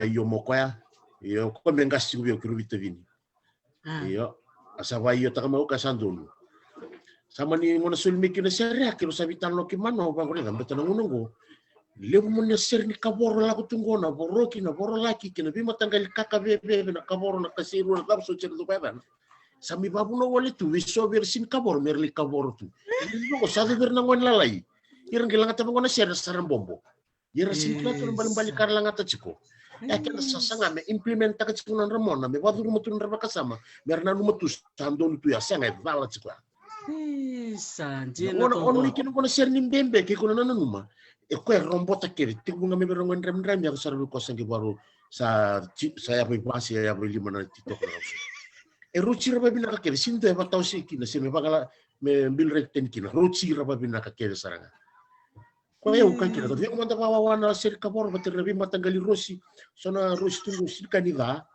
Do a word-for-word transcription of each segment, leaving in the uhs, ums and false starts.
io mo koya. Io, ko me qasi tiko vei au keirau veitavini. Io. A sa vaiotaka mai au ka sa donu. Sa mani gona soli mai kina sere ya, keirau sa veitalanoa kei Manoa, vaqo raica, beta na gauna oqo levu mo ni sere ni kavoro lako tu qo, na voroki, na vorolaki kei na veimataqali kakaveveve, na kavoro, na kaseirua, na cava soti era dau vakayacana. Sa mai vavuna wale tu vei so vei ira sini kavoro, me ra lai kavoro tu. Ia oqo sa dau vei ira na gone lalai. Ira qai lagata vaqo na sere sa ra bobo. Ia ra sini kila tu na balibali ka ra lagata tiko. E keda sa saga me implementtaka tiko na nodra mona, me vacuruma tu na nodra vakasama, me ra nanuma tu sa donu tu ya, sega, e cala tiko ya. Isa, dina. Ona, ona taucoko. Kina qo na sere ni bebe, ke ko na nanuma. E koya e robota kece, tekivu ga mai vei ira na gone dramidrami, yako sara vei koya sa qai varau, sa ti-, sa yava i va se yava i lima na titoka na rasu. E roci ira vavinaka kece, sini dua e vatawasei kina, se me vakala, me bilrek teni kina, roci ira vavinaka kece sara ga. Koya au kaya kina, ka vei au mada vawawa na sere kavoro, vata ira na veimataqali rosi, so na rosi tu qo sini ka ni ca,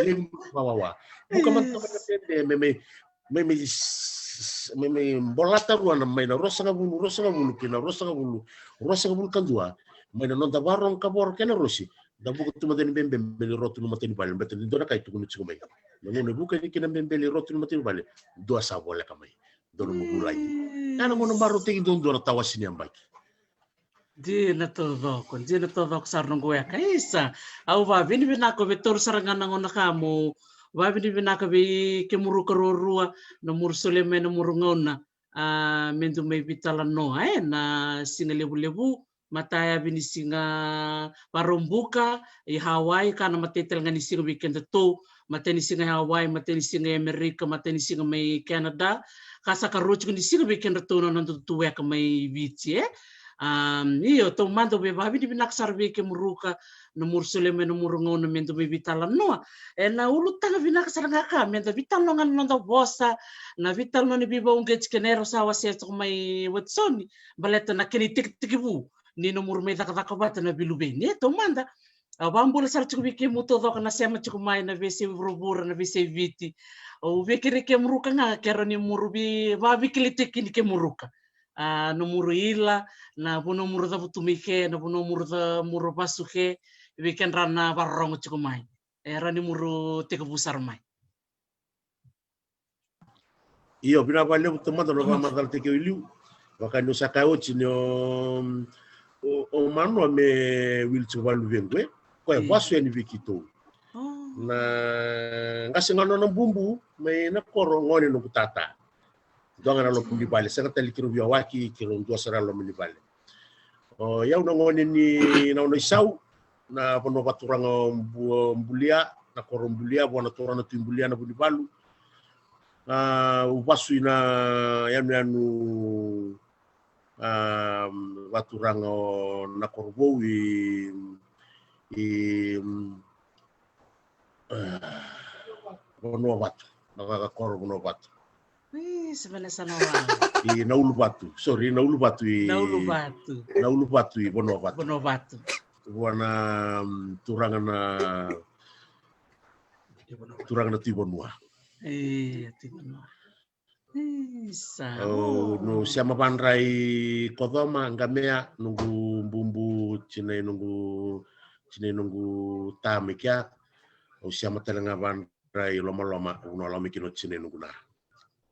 levu vawawa. Vuka mada na bebe, me, me, me, me, s-, me, me bolata rua na mai na ruasagavulu, ruasagavulu, kei na ruasagavulu, ruasagavulu ka dua, mai na noda varogo kavoro kei na rosi, da vuka tu mada ni bebe, me lai rotu na mata ni vale, beta ni dua na ka e tukuni tiko mai. Na gauna e vuka ni kina bebe, lai rotu na mata ni vale, dua sa voleka mai. Dua na nomu vulagi. Ia na gauna marautaki duadua na tawasi ni yabaki. Dina taucoko, dina taucoko sara noqu weka. Isa, au vavinavinaka vei tolu sara ga na gauna ka mo vavinavinaka vei kemuru ka ruarua na muru solia mai na muru gauna. A, me dou mai veitalanoa, e, na siga levulevu, matayavi ni siga Vakaraubuka i Hawaii, ka na matai tale ga ni siga vei kedatou, matai ni siga i Hawaii, matai ni siga i Amerika, matai ni siga mai Canada, ka sa karua tiko ni siga vei kedatou na noda tu weka mai Viti, e. Am, io, taumada au via vavinavinaka sara vei kemuruka na muru solia mai na muru gauna me dou mai veitalanoa. E na ulutaga vinaka sara ga ka me da veitalanoa ga na noda vosa, na veitalanoa ni veivauqeti kei na era sa wasea tiko mai Watisoni, baleta na kena itekitekivu ni nomuru mai cakacaka vata na veiluveni. E taumada, au vakabula sara tiko vei kemu taucoko na sema tiko mai na veiyasai vuravura, na veiyasai Viti. Au via kerei kemuruka ga ke rawa ni muru vei, vakavikilitaki ni kemuruka. A, nomuru ila, na vanua muru cavutu mai ke, na vanua muru ca-, muru vasu ke, vei kedra na vakarorogo tiko mai. E rawa ni muru tekivu sara mai. Io, vinaka vakalevu taumada na vakamacalataki au i liu. Vaka niu sa kaya oti ni o, o, o Manoa me wili tiko vakaluvequ, e. Koya e vasu yani vei keitou. Na qase ga nona bubu mai na koro, gone noqu tata. Dua ga na loma ni vale, sega tale keirau veiwaki, keirau dua sara loma ni vale. O yau na gone ni Naunau i Sau, na vanua vakaturaga o Bu-, Bulia, na koro Bulia, vua na turaga na Tui Bulia na Vunivalu. A, au vasu ina yanuyanu, a, vakaturaga o Nakorovou i, i, a, Vanuavatu, na vakakoro Vanuavatu. Ui, se vale sa na wa. I Nauluvatu, sorry, Nauluvatu i Nauluvatu. Nauluvatu i Vanuavatu. Vanuavatu. Vua na, mm, turaga na, turaga na Tui Vanua. E, Tui Vanua. Isa. Au, o, no sema vadra i Kocoma, Qamea, noqu bubu, tinai noqu, tinai noqu ta mai kea. Au sema tale ga vadra i Lomaloma, au na loma kina o tinai noqu na.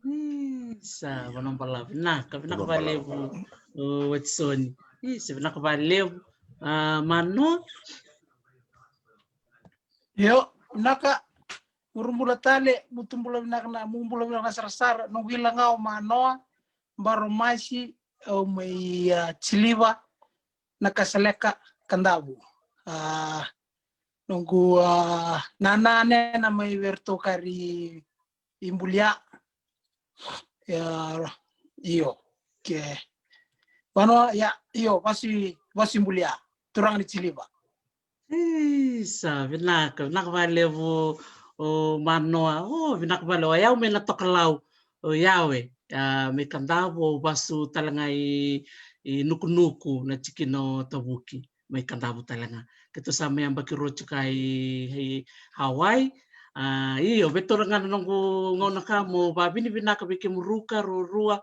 Isa, vanua balavu. Vinaka, vinaka vakalevu, o Watisoni. Isa, vinaka vakalevu. A, Manoa. Io, vinaka. Muru bula tale, mutu bula vinaka na, mu bula vinaka na sarasara, noqu ila ga o Manoa Baromasi, au mai, a, Tiliva, Nakasaleka, Kadavu. A, noqu, a, nana ne na mai vei iratou kari i Bulia. Ia, io, ke. Vanua, ia, io, vasu i, vasu i Bulia. Turaga ni Tiliva. Isa, vinaka, vinaka vakalevu o Manoa. O, vinaka vakalevu. O yau mai na Tokalau, o yau e, a, mai Kadavu, au vasu tale ga i, i Nukunuku, na tikina o Tavuki, mai Kadavu tale ga. Keitou sa mai yabaki rua tiko i, i Hawaii. A, io, vei tolu ga na noqu gauna ka mo vavinavinaka vei kemuruka ruarua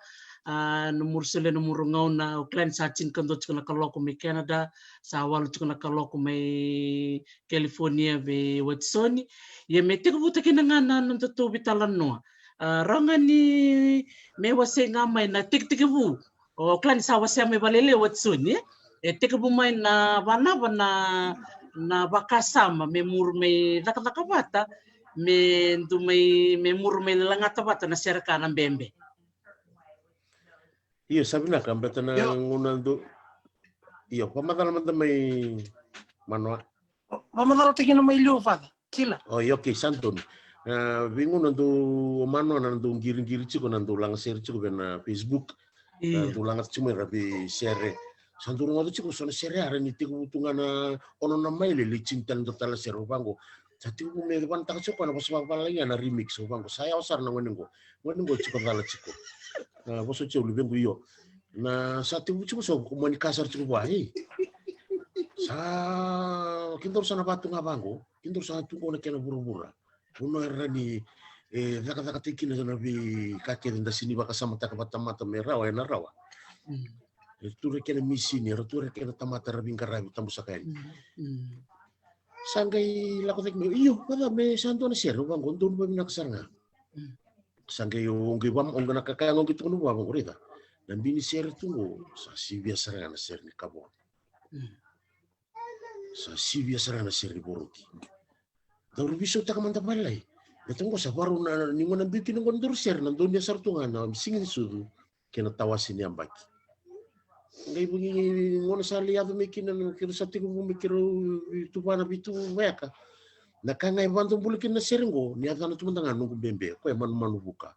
A, na muri solia na muri gauna, o kila ni sa tinikadua tiko na kaloko mai Canada, sa walu tiko na kaloko mai California vei Watisoni. Ia me tekivuta kina ga na nodatou veitalanoa. A, rawa ga ni me wasei ga mai na tekitekivu. O kila ni sa wasea mai valele Watisoni, e? E tekivu mai na vanava na, na vakasama me muri mai cakacaka vata, me du mai, me muri mai lagata vata na sere ka na bebe. Io, sa vinaka, beta na gauna dou. Io, vamacala mada mai Manoa. Vamacala tiko kina mai liu, Father. Kila. O, io, okay, sa donu. A, veigauna dou, o Manoa, na dou qiriqiri tiko, na dou lagasere tiko vei na Facebook. Na dou laga tiko mai ra veisere. Sa dou rogoca tiko so na sere era ni tekivu tu ga na ono na maile, le tini tale dua tale na sere, o vaqo. Sa tekivu me vanataka tiko na vosa vakavalagi na remix, o vaqo. Sa yawa sara na gone qo. Gone qo tiko cala tiko. A, vosa tiko luvequ, io. Na sa tekivu tiko so, ko mani ka sara tiko vua, ei. Sa, kedaru sa na vatu ga vaqo. Kedaru sa tu qo na kena vuravura. Vanua era ni, e, cakacakataki kina na veika kece da sini vakasamataka vatamata me rawa, ena rawa. E tu ra kena misini, era tu ra kena tamata ra veiqaravi, tabu saka yani. Sa qai lako cake mai, io, vata me sa dua na sere, o vaqo, donu vavinaka sara ga. Sa qai o qai vam, o qai na kakaya qo qai tukuna vua vaqo, raica. Na bini sere tu qo, sa sivia sara ga na sere ni Kavoro. Sa sivia sara ga na sere ni Voroki. Daru veisautaka mada vakalailai. Beta qo sa varau na, ni gona biu kina qo na daru sere, na donuya sara tu ga na siga ni sucu kei na tawase ni yabaki. Qai vagi gona sa lai yaco mai kina na keirau sa tekivu mai keirau veituvana, veituvu vayaka. Na ka ga e vadobula kina na sere qo, ni yacana tu mada ga noqu bebe, koya e Manumanu Vuka.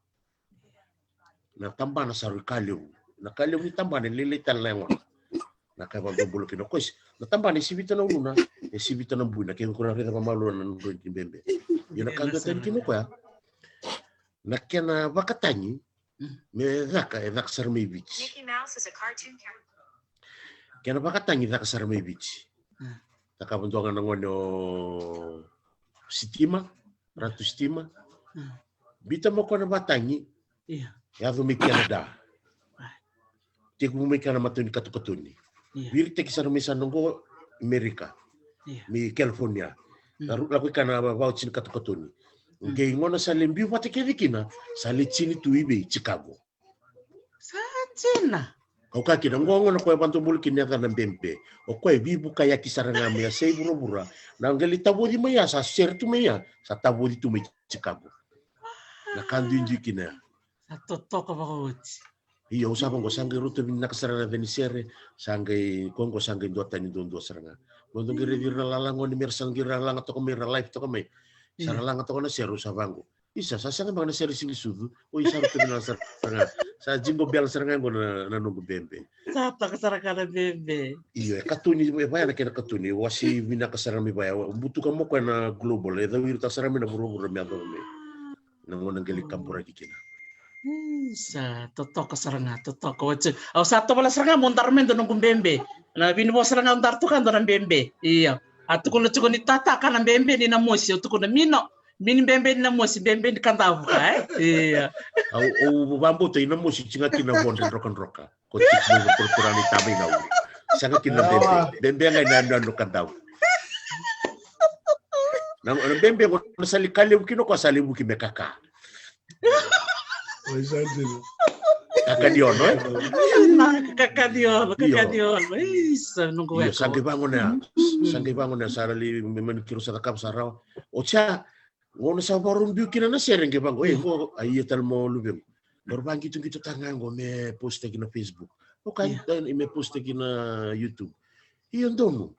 Na tabana sa rui ka levu. Na ka levu ni tabana e lailai tale na yagona. Na ka e vadobula kina. Koya na tabana e sivita na uluna, e sivita na bui, na kena ko na raica vakamalua na nodra ni bebe. Ia na ka dua tani kina koya, na kena vakatagi me caka, e caka sara mai Viti. Kena vakatagi caka sara mai Viti. Cakava dua ga na gone o Sitima, Ratu Sitima. Bita mo koya na vatagi. Ia. Yaco mai Canada. Tekivu mai kena matau ni katokatoni. Ia. Viritaki sara mai sa noqo Amerika. Ia. Mai California. Lako i kena vauci ni katokatoni. Qai gona sa le biu vata kece kina, sa le tini tu i vei Chicago. Sa dina. Au kaya kina, qo gona koya e vadobula kina na yacana bebe. O koya e veivukayaki sara ga mai ya, sa i vuravura. Na qai lai tavoci mai ya, sa sere tu mai ya, sa tavoci tu mai Chicago. Na ka duidui kina ya. Sa totoka vakaoti. Io, au sa vaqo, sa qai rauta vinaka sara na yaca ni sere, sa qai, ko qo sa qai duatani duadua sara ga. Mo dou qai raici ira na lala gone me ra sa qai ra laga toka mai, ra live toka mai. Sa ra laga toka na sere, au sa vaqo. Isa, sa sega beka na sere Siga ni Sucu. O isa, rauta vinaka sara ga. Sa jingle bell sara ga qo na, na noqu bebe. Sa toka sara ga na bebe. Io, e katoni, e vaya na kena katoni. Wasi vinaka sara mai vaya. Butuka mo koya na global. E cau ira ta sara mai na vuravura me yacova mai. Na gauna qai lai kaburaki kina. Isa, totoka sara ga, totoka. Au sa tovola sara ga mo dara mai dua noqu bebe. Na vinivo sara ga au dara tu ka dua na bebe. Io. A tukuna tiko ni tata ka na bebe ni na mosi. Au tukuna mino. Mini bebe ni na mosi, bebe ni kadavu ka, e? Ia. Au, au vabauta i na mosi, tiga kina vodre drokadroka. Ko tiko mai na purapura ni tama i na uri. Sega kina bebe. Bebe ga i na yanuyanu kadavu. Na, na bebe ko na sa li ka levu kina ko sa levu ki me kaka. Oi, sa dina. Kaka ni ono, e? Na kaka ni ono, kaka ni ono. Isa, noqu weka. Sa qai vaqo na, sa qai vaqo na, sa ra li, me mani kiro sa cakava sa rawa. O tia, gauna sa varau biu kina na sere qai vaqo, e, qo, a ia tale mo luvequ. Daru vaqitoqitotaka ga qo me postaki na Facebook. O ka, ia, me postaki na YouTube. Ia donu.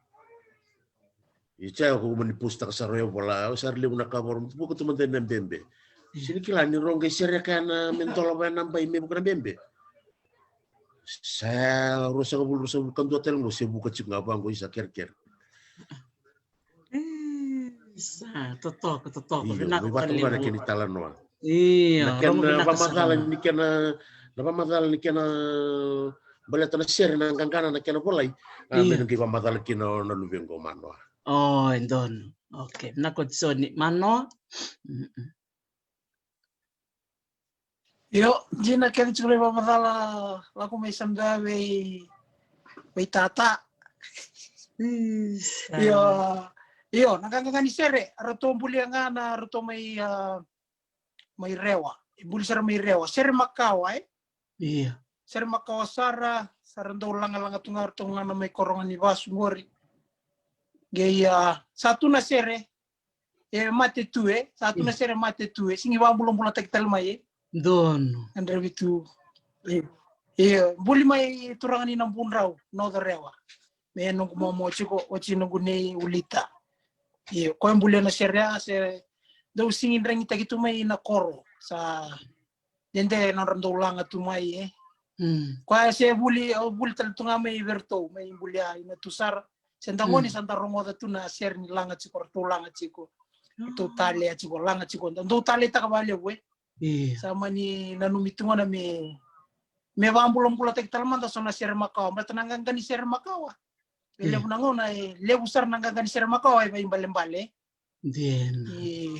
Ia tia ko mani postaka sara ya vola, au sa ra levu na ka varau, vuka tu mada na bebe. Ia. Sini kila ni rau qai sereka na me dolava na bai me vuka na bebe. Sa ruasagavulu, ruasagavulu ka dua tale qo se vuka tiko ga vaqo, isa kerekere. E, sa, totoka, totoka. Io, vinaka vakalevu na kena italanoa. Io, na kena vamacala ni kena, na vamacala ni kena baleta na sere na qaqana na kena volai. A, io, me na qai vamacala kina na luvequ o Manoa. O, e donu. Okay, na ko Joni Manoa. Mm-mm. Io, dina kece tiko na ivakavacala, lako mai Samdea vei, vei tata. Isa. Io, io, na qaqani sere, ratou bulia ga na ratou mai, ah, mai Rewa. Buli sara mai Rewa. Sere makawa, e? Ia. Sere makawa sara, sa ra dau lagalaga tu ga ratou ga na mai Koroga ni Vasu qori. Qai, ah, sa tu na sere, e mate tu, e. Sa tu na sere mate tu, e. Sigi vakabulabulataki tale mai, e. Donu. Andrevi tu. E. E, buli mai turaga ni Nabudrau, North Rewa. Me noqu momo tiko, oti noqu nei Ulita. E, koya bulia na sere ya, se dau sigi dragitaki tu mai na koro. Sa dede nodra dau laga tu mai, e. Mm. Koya se vuli, au vuli tale tu ga mai vei ratou, mai bulia ina tu sara. Se da gone sa da rogoca tu na sere ni laga tiko, ratou laga tiko. Ratou talea tiko, laga tiko. Da dau taleitaka vakalevu, e. Ia. Sa mani nanumi tu gona me, me vakabulabulataki tale mada so na sere makawa. Baleta na qaqani sere makawa. E levu na gauna, e levu sara na qaqani sere makawa, e vaibalebale. Dina. E,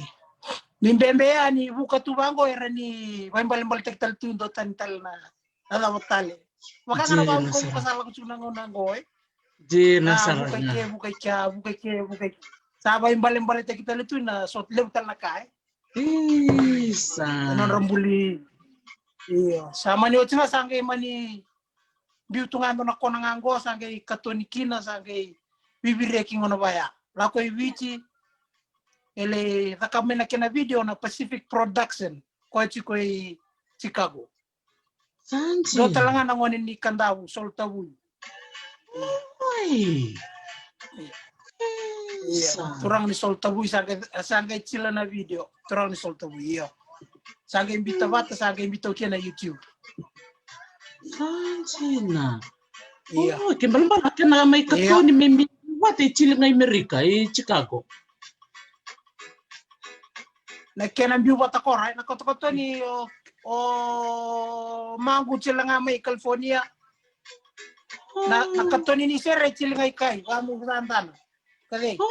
ni bebe ya ni vuka tu vaqo era ni vaibalebaletaki tale tu dua tani tale na, na cava tale. Vaka ga na vaqo ka sa lako tu na gauna qo, e. Dina sara vuka ga. Ke, vuka ke, vuka ke, vuka ke. Sa vaibalebaletaki tale tu na so levu tale na ka, e. Isa. Nodra buli. Io. Sa mani oti ga sa qai mani biu tu ga dua na kona ga qo, sa qai katoni kina, sa qai vivireki gona vaya. Lako i Viti, e lai caka mai na kena video na Pacific Production, koya tiko i Chicago. Sa dina. Dua tale ga na gone ni Kadavu, Sol Tavui. Oi. Ia, sa. Turaga ni Sol Tavui, sa qai, sa qai tila na video. Turaga ni Sol Tavui, io. Sa qai bita vata, sa qai bita o kina YouTube. Sa dina. Ia. O, ke balabala kena mai katoni me bita vata e tili ga i Merika, i Chicago. Na kena biu vata kora, e, na katokatoni o, o maqu tila ga mai California. Na, na katoni ni sere tili ga i kai, vamu vadana. Kacei. O.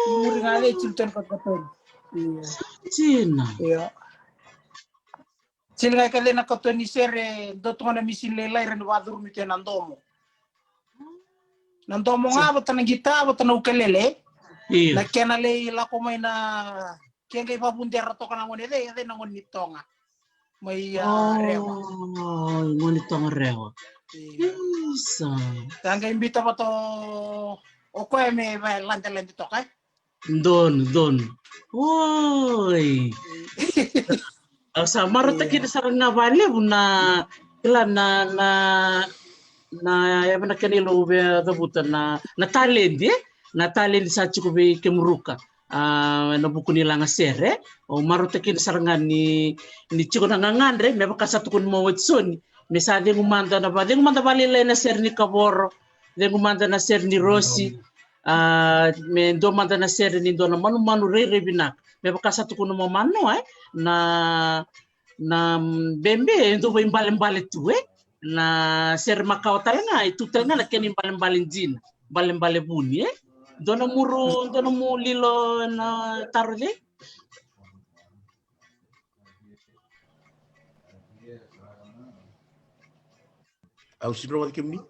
I muri ga cei tili toni katokatoni. Io. Sa dina. Io. Tili ga i kacei na katoni sere, dua tu ga na misini lailai ra ni vacurumi tu ena domo. Na domo ga vata na gita, vata na ukelele. Io. Na kena lai lako mai na, ke qai vavudera toka na gone, cei, cei na gone ni Toga. Mai, a, Rewa. O, gone ni Toga Rewa. Io. Isa. Sa qai bita vata o, o koya me vailadelade toka, e. Donu, donu. Oi. Au sa marautaka sara ga vakalevu na, kila na, na, na, yava na kena ilou via cavuta na, na taledi, e? Na taledi sa tiko vei Kemuruka. A, na vuku ni laga sere. Au marautaka sara ga ni, ni tiko na gagadre, me vaka sa tukuni mai o Watisoni. Me sa cegu mada na va, cegu mada valailai na sere ni Kavoro. Cegu mada na sere ni Rosi. A, me dua mada na sere ni dua na manumanu rairai vinaka. Me vaka sa tukuna mai o Manoa, e, na, na, mm, bebe, e dua vaibalebale tu, e. Na sere makawa tale ga, e tu tale ga na kena ibalebale dina. Balebale vuni, e. Dua na muru, dua na mu lilo na taro cei? Au sini rogoca kemuni.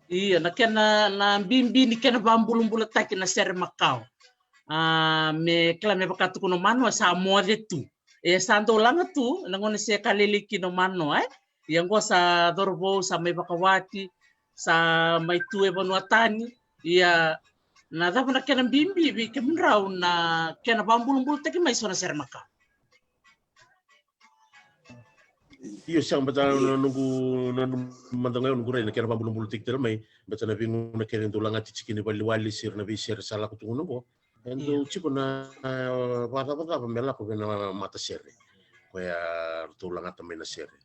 Ia, na kena, na bibi ni kena vabulabulataki na sere makawa. A, me kila me vaka tukuna o Manoa sa moce tu. E sa dau laga tu, na gauna se ka lelei kina o Manoa, e? Ia qo sa cauravou, sa mai vakawati, sa mai tu e vanua tani. Ia, na cava na kena bibi vei kemudrau na kena vabulabulataki mai so na sere makawa? Io, sega, baleta na noqu, na noqu mada ga, noqu rai na kena vabulabulataki tale mai, baleta na veigauna kece dau lagati tiko kina i valeniwali se na veisere sa lako tu gona qo. E dau tiko na, a, vakacavacava me lako vei na matasere. Koya ratou lagata mai na sere.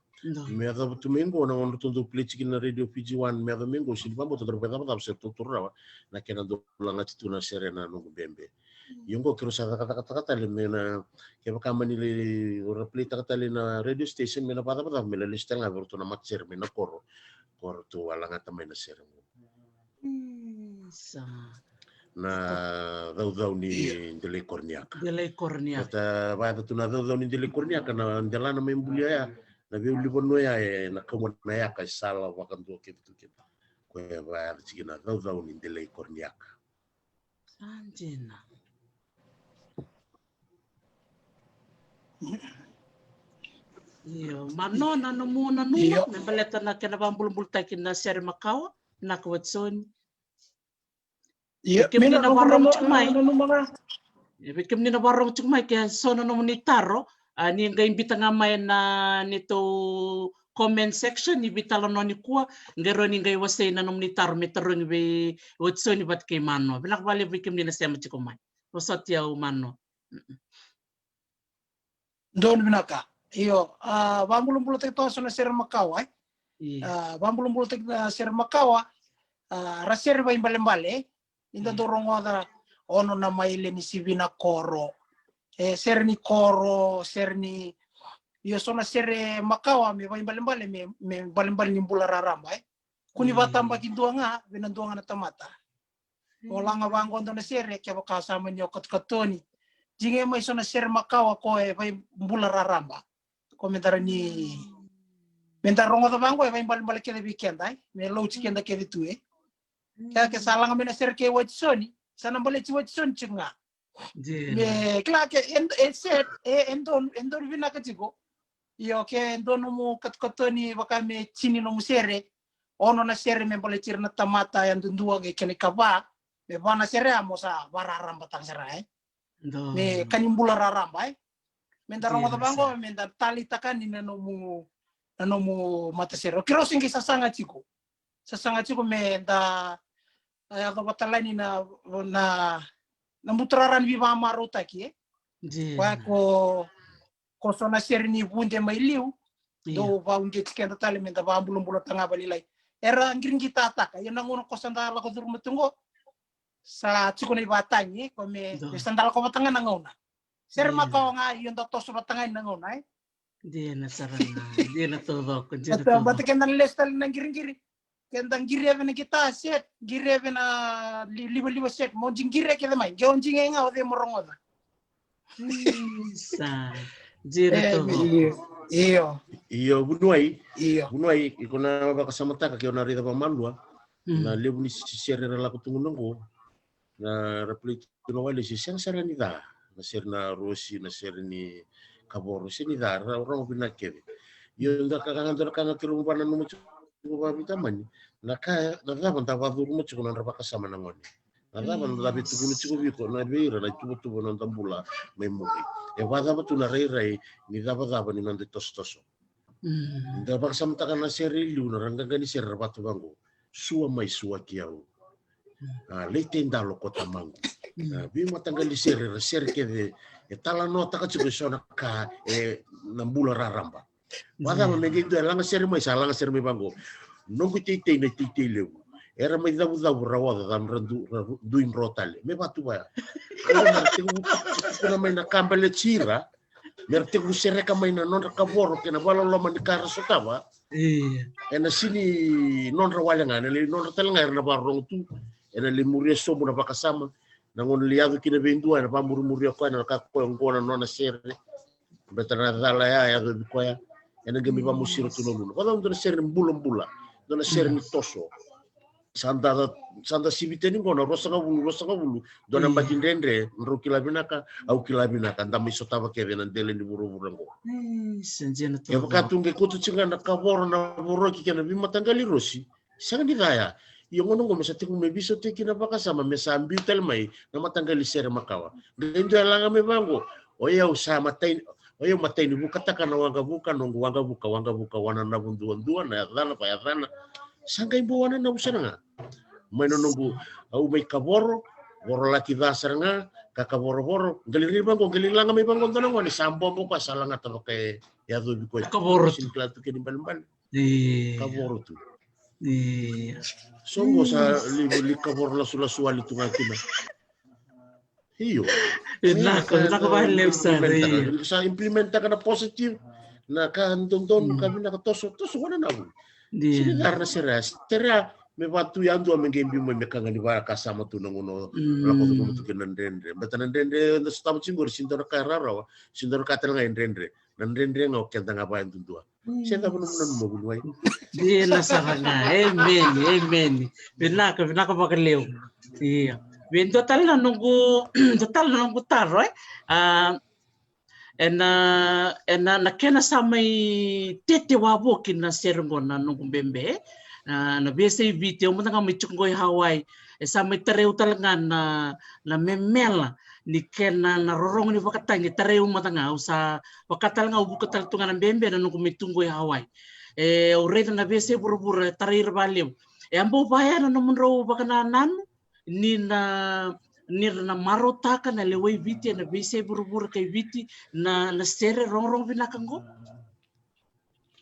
Me yacova tu mai qo na gauna ratou dau play tiko kina na Radio Fiji One, me yacova mai qo, sini vakabauta daru vakacavacava se ratou taura rawa na kena dau lagati tu na sere na noqu bebe. Io qo keirau sa cakacakataka tale me na, kevaka mani lai ra play taka tale na radio station me na vakacavacava me na lesu tale ga vei ratou na matasere mai na koro. Ko ratou a lagata mai na sere qo. Isa. na caucau ni delai koroniaka. Delai koroniaka. Vata vata tu na caucau ni delai koroniaka na delana mai bulia ya, na veiulunivanua ya, e na kauma na yaka e sala vakadua kece tu kina. Koya vata tiki na caucau ni delai koroniaka. Sa dina. Io, mano na nomu nanuma me baleta na kena vabulabulutaki na sere makawa, na ka Watisoni. Io, kemuni na vakarorogo tiko mai. Ia, vei kemuni na vakarorogo tiko mai, ke so na nomuni taro, a, ni qai bita ga mai na neitou comment section ni veitalanoa nikua, qai rawa ni qai wasei na nomuni taro me tarogi vei Watisoni vata kei mano. Vinaka vakalevu vei kemuni na sema tiko mai. Vosoti au mano. Donu vinaka. Io, a, vabulabulataki toka so na sere makawa, e? Io. A, vabulabulataki na sere makawa, a, ra sere vaibalebale, e? Ni da dau rogoca ono na maile ni sivi na koro. E, sere ni koro, sere ni, io, so na sere makawa me vaibalebale, me, me balebale ni bula raraba, e? Kua ni vatabaki dua ga vei na dua ga na tamata. O laga vaqo dua na sere, kevaka sa mani o katokatoni. Jiga mai so na sere makawa ko e vaibula raraba. Ko me dara ni, me da rogoca vaqo e vaibalebale kece vei keda, e? Me lauti keda kece tu, e? Ke, ke sa laga mai na sere kei Watisoni, sa na baleti Watisoni tiko ga. Me kila ke, e, e set, e, e donu, e donu vinaka tiko. Io, ke donu nomu katokatoni vaka me tini nomu sere, ono na sere me baleti ira na tamata yadudua kei kena ikava, me va na sere ya mo sa vararabataka sara, e? Me ka ni bula raraba, e? Me da rogoca vaqo, me da taleitaka ni na nomu, na nomu matasere. O keirau se qai sasaga tiko. Sasaga tiko me da a, yacova tale ni na, na, na buturara ni veivakamarautaki, e? Koya ko, ko so na sere ni vude mai liu, dau vauqeti keda tale me da vabulabulataka ga valailai. Era qiriqitataka, ia na gauna ko sa da lako curuma tu qo, sa tiko na ivatagi, e? Ko me, me sa da lako vata ga na gauna. Sere makawa ga, io da toso vata ga na gauna, e? Dina sara ga, dina taucoko, dina taucoko. Bata keda na lesu tale na qiriqiri. Keda qiri eve na guitar set, qiri eve na li-, livaliva set. Mo di qiri kece mai, qe o di qai ga o cei mo rogoca. Isa, dina taucoko. Io. Io, vuniwai. Io. Vuniwai, iko na vakasamataka ke o na raica vakamalua. Na levu ni sere era lako tu qo. Na ra play tu na wailesi, sega sara ni ca. Na sere na Rosi, na sere ni Kavoro, sega ni ca, ra rogo vinaka kece. Io, da ka ga dua na ka ga keirau vakananuma tiko vakaveitamani. Na ka, na cava da vakacuruma tiko na nodra vakasama na gone. Na cava da veitukuna tiko vei iko, na vei ira na ituvatuva na noda bula mai muri. E vakacava tu na rairai ni cavacava ni noda itosotoso. Da vakasamataka na sere e liu na ra qaqa ni sere ra vatu vaqo. Sua mai sua ki au. A, lei tei dalo ko tamaqu. A, veimataqali sere, ra sere kece, e talanoataka tiko e so na ka, e, na bula raraba. Vacava me qai dua e laga sere mai, sa laga sere mai vaqo. Noqu teitei na teitei levu. Era mai cavucavu ra oca, ra du-, ra dui dro tale. Me vatu vaya. Era na tekivu tukuna mai na ka baleti ira. Me ra tekivu sereka mai na nodra kavoro kei na vakaloloma ni ka ra sotava. Ena sini nodra wale ga, ena lai nodra tale ga era na vakarorogo tu. Ena lai muria sobu na vakasama. Na gauna lai yaco kina vei dua, ena vakamurimuria koya, ena ka koya oqo na nona sere. Beta na cala ya, yacovi koya. Ena qai mai vakamosira tu na uluna. Vacava dua na sere ni bulabula. Dua na sere ni toso. Sa da, sa da sivi tani qo na ruasagavulu, ruasagavulu. Dua na bati dredre, drau kila vinaka, au kila vinaka, da mai sotava kece na dela ni vuravura qo. E vaka tu qai koto tiko ga na kavoro na voroki kei na veimataqali Rosi. Sega ni ca ya. Ia gauna qo me sa tekivu me veisautaki na vakasama, me sa biu tale mai na mataqali sere makawa. Qai dua e laga mai vaqo, o yau sa matai, o yau matai ni vukataka na waqavuka, noqu waqavuka, waqavuka wananavu duadua, na yacana, vakayacana. Sa qai bau wananavu sara ga. Mai na noqu, au mai Kavoro, Voro Laki ca sara ga, ka Kavorovoro, qai lai rai vaqo, qai lai laga mai vaqo dua na gone, sa bobo koya, sa lagata vaka e yacovi koya. Kavoro tu. Sini kila tu kena ibalebale. Kavoro tu. Soqo sa li, li Kavoro lasulasu wale tu ga kina. Io. Vinaka, vinaka vakalevu sara, io. Sa implementaka na positive, na ka dodonu, ka vinaka toso, toso wananavu. Sini cara na sere, sere, me vatu yadua me qai biu mai me ka ga ni vakasama tu na gauna o lako tu kina na dredre. Baleta na dredre eda sotava tiko qori, sega ni dua na ka e rawarawa, sega ni dua na ka tale ga e dredre. Na dredre ga o keda ga vakayadudua. Se cava na nomu nanuma, vuniwai? Dina sara ga. Emeni, emeni. Vinaka, vinaka vakalevu. Ia. Vei dua tale na noqu, dua tale na noqu taro, e? A, ena, ena, na kena sa mai tete wavoki na sere qo na noqu bebe, a, na veiyasai Viti, au mada ga mai tiko qo i Hawaii, e sa mai tarai au tale ga na, na memela ni kena na rorogo ni vakatagi, e tarai au mada ga, au sa vaka tale ga au vuka tale tu ga na bebe na noqu mai tu qo i Hawaii. E, au raica na veiyasai vuravura e tarai ira vakalevu. E a bau vaya na nomudrau vakanananu ni na, ni ra na marautaka na lewe i Viti ena veiyasai vuravura kei Viti na, na sere rogorogo vinaka qo?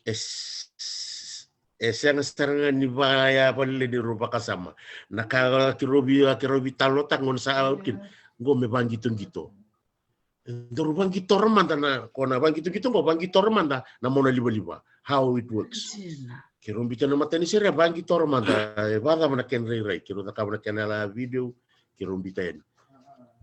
E s-, e sega sara ga ni vaya vakalailai ni rau vakasama. Na ka keirau vei, keirau veitalanoataka qo na sa out kina. Qo me vaqitoqito. Daru vaqitora mada na, ko na vaqiqito qo, vaqitora mada na mona livaliva. How it works. Dina. Keirau biuta na matanisere, vaqitora mada, e vakacava na kena irairai. Keirau cakava na kena yala video, keirau biuta yani.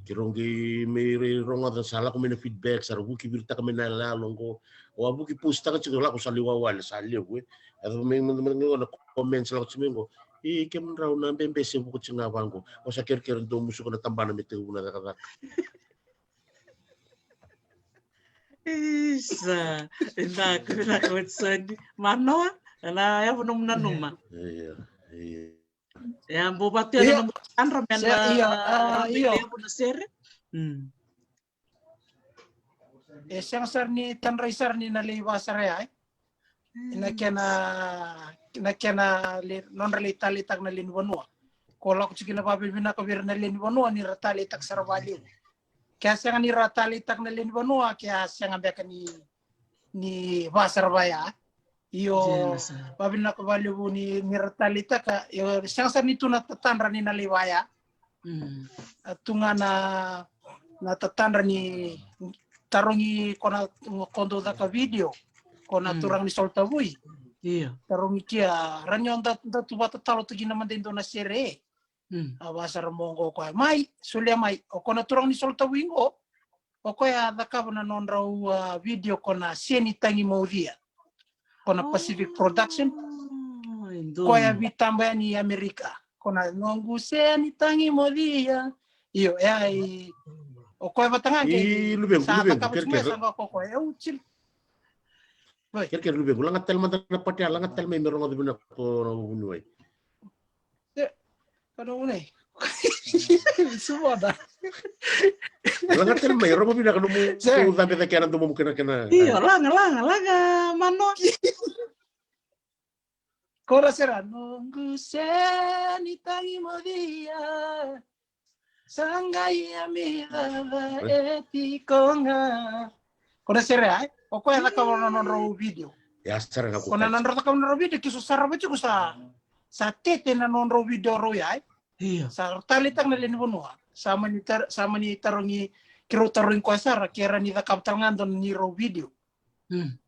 Keirau qai mai rai rogoca sa lako mai na feedback, sa ra vuki viritaka mai na yaloyalo qo. O a vuki post taka tiko, lako sa lai wawale, sa levu, e. Yaco mai mada, mada qo na comments lako tiko mai qo. E, kemudrau na bebe se vuka tiko ga vaqo. O sa kerekere dou musuka na tabana me tekivu na cakacaka. Isa, vinaka, vinaka Watisoni. Manoa, na yavu nomu nanuma. Io, io. E a bau vatu ya na nomu tadra me na, io, a, io, levu na sere. Mm. E sega sara ni tadrai sara ni na lai vasara ya, e. Na kena, na kena le, nodra lai taleitaka na lewe ni vanua. Ko lako tiko na vavinavinaka vei ira na lewe ni vanua ni ra taleitaka sara valevu. Ke a sega ni ra taleitaka na lewe ni vanua, ke a sega beka ni, ni vasara vaya. Io, vavinavinaka valevu ni, ni ra taleitaka, io, sega sara ni tu na tatadra ni na lai vaya. Mm. A tu ga na, na tatadra ni tarogi ko na, ko dou caka video, ko na turaga ni Solitavui. Io. Tarogi kia, rani o da, da tu vakatatalo tu kina mada e dua na sere. Mm. A vasara mo qo o koya. Mai, solia mai, o ko na turaga ni Solitavui qo. O koya a cakava na nodrau, a, video ko na Seni Tagi Maucia. Ko na Pacific Production. Koya vitaba yani i Amerika. Ko na Noqu Seni Tagi Maucia. Io, e ai. O koya vata ga ke. I luvequ, sa luvequ, cakava tu mai sa qo ko koya. E util. Oi. Kerekere luvequ, laga tale mada na patea, laga tale mai me rogoca vinaka ko na vuniwai. E, ka na vuniwai. Sumada. Laga tale mai, rogo vinaka nomu, tou cabe cake na domomu kena, kena. Io, laga, laga, laga, mano. Ko ra sera, Noqu Seni Tagi Maucia. Sa qai a mi cava e tiko ga. Ko na sere ai? O koya cakava na nodrau video. Ia sara ga ko na nodrau cakava na nodrau video, ki so sara vati ko sa, sa tete na nodrau video rau ai. Io. Sa taleitaka na lewe ni vanua. Sa mani tar-, sa mani tarogi, keirau tarogi koya sara, ke ra ni cakava tale ga dua ni rau video. Mm.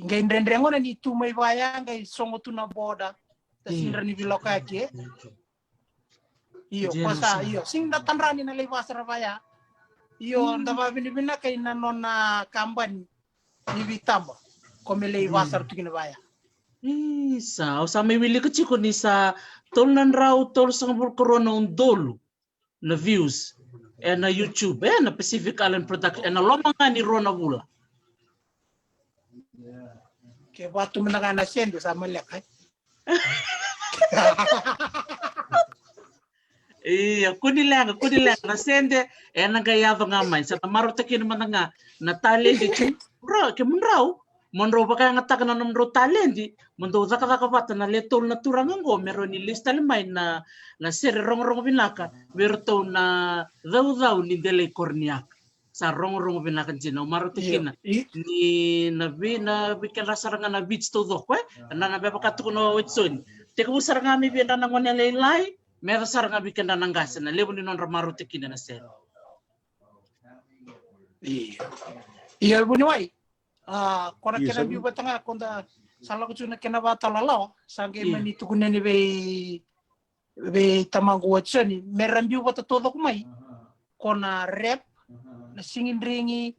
Qai dredre gona ni tu mai vaya, qai sogo tu na boda. Ta sidra ni viloka ya ke. Io, ko sa, io, sega ni da tadra ni na lai vasara vaya. Io, da vavinavinaka ina nona kabani ni vitaba. Ko me lai vasara tu kina vaya. Isa, au sa mai wilika tiko ni sa tolu na drau tolusagavulu ka rua na udolu na views ena YouTube, ena Pacific Island Production, ena loma ga ni rua na vula. Ke vatu mada ga na sede sa maleka, e? Ia, kua ni leqa, kua ni leqa, na sede ena qai yaco ga mai, sa na marautaki kina mada ga na taledi. Bro, kemudrau mo drau vakayagataka na nomudrau taledi, mo dou cakacaka vata na le tolu na turaga oqo me rau ni lesu tale mai na, na sere rogorogo vinaka vei iratou na caucau ni delai Koroneaka. Sa rogorogo vinaka dina, au marautaka kina ni na vei, na vei kedra sara ga na Viti taucoko, e? Na, na vevaka tukuna o Watisoni. Tekivu sara ga mai vei kedra na gone lailai, me yaco sara ga vei kedra na qase, na levu ni nodra marautaka kina na sere. Io. Io, vuniwai. A, ko na kena biu vata ga, ko da sa lako tu na kena vata lalawa, sa qai mani tukuni yani vei, vei tamaqu Watisoni, me ra biu vata taucoko mai. Ko na rap, na sigidrigi,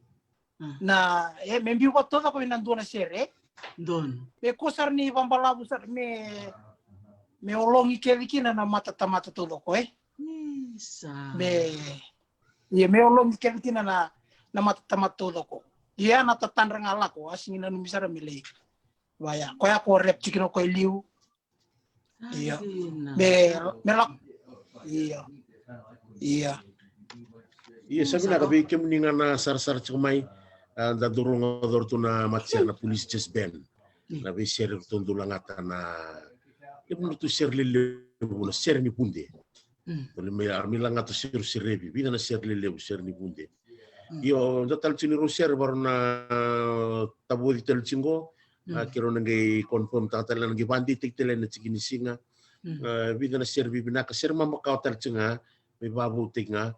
na, e, me biu vata taucoko mai na dua na sere, e? Donu. Me ko sara ni vabalavu sara, me, me ologi kece kina na mata tamata taucoko, e? Isa. Me, ia, me ologi kece kina na, na mata tamata taucoko. Ia na tatadra ga lako, a sigi nanumi sara me lai. Vaya, koya ko rap tiko kina ko e liu. Ia. Me, me lako. Ia. Ia. Ia, sa vinaka vei kemuni ga na sarasara tiko mai. A, da dau rogoca tu na matasere na Police Jazz Band. Na veisere ratou dau lagata na, e vuna tu sere lelevu na sere ni vude. Dau lai mai, a, mai lagata sere, serevi, vica na sere lelevu, sere ni vude. Io, dua tale tiko ni rau sere varau na tavoci tale tiko qo. A, keirau na qai confirm taka tale, na qai vadeitaki tale na tiki ni siga. A, vica na sere vivinaka, sere mamakawa tale tiko ga, me vavoutaki ga.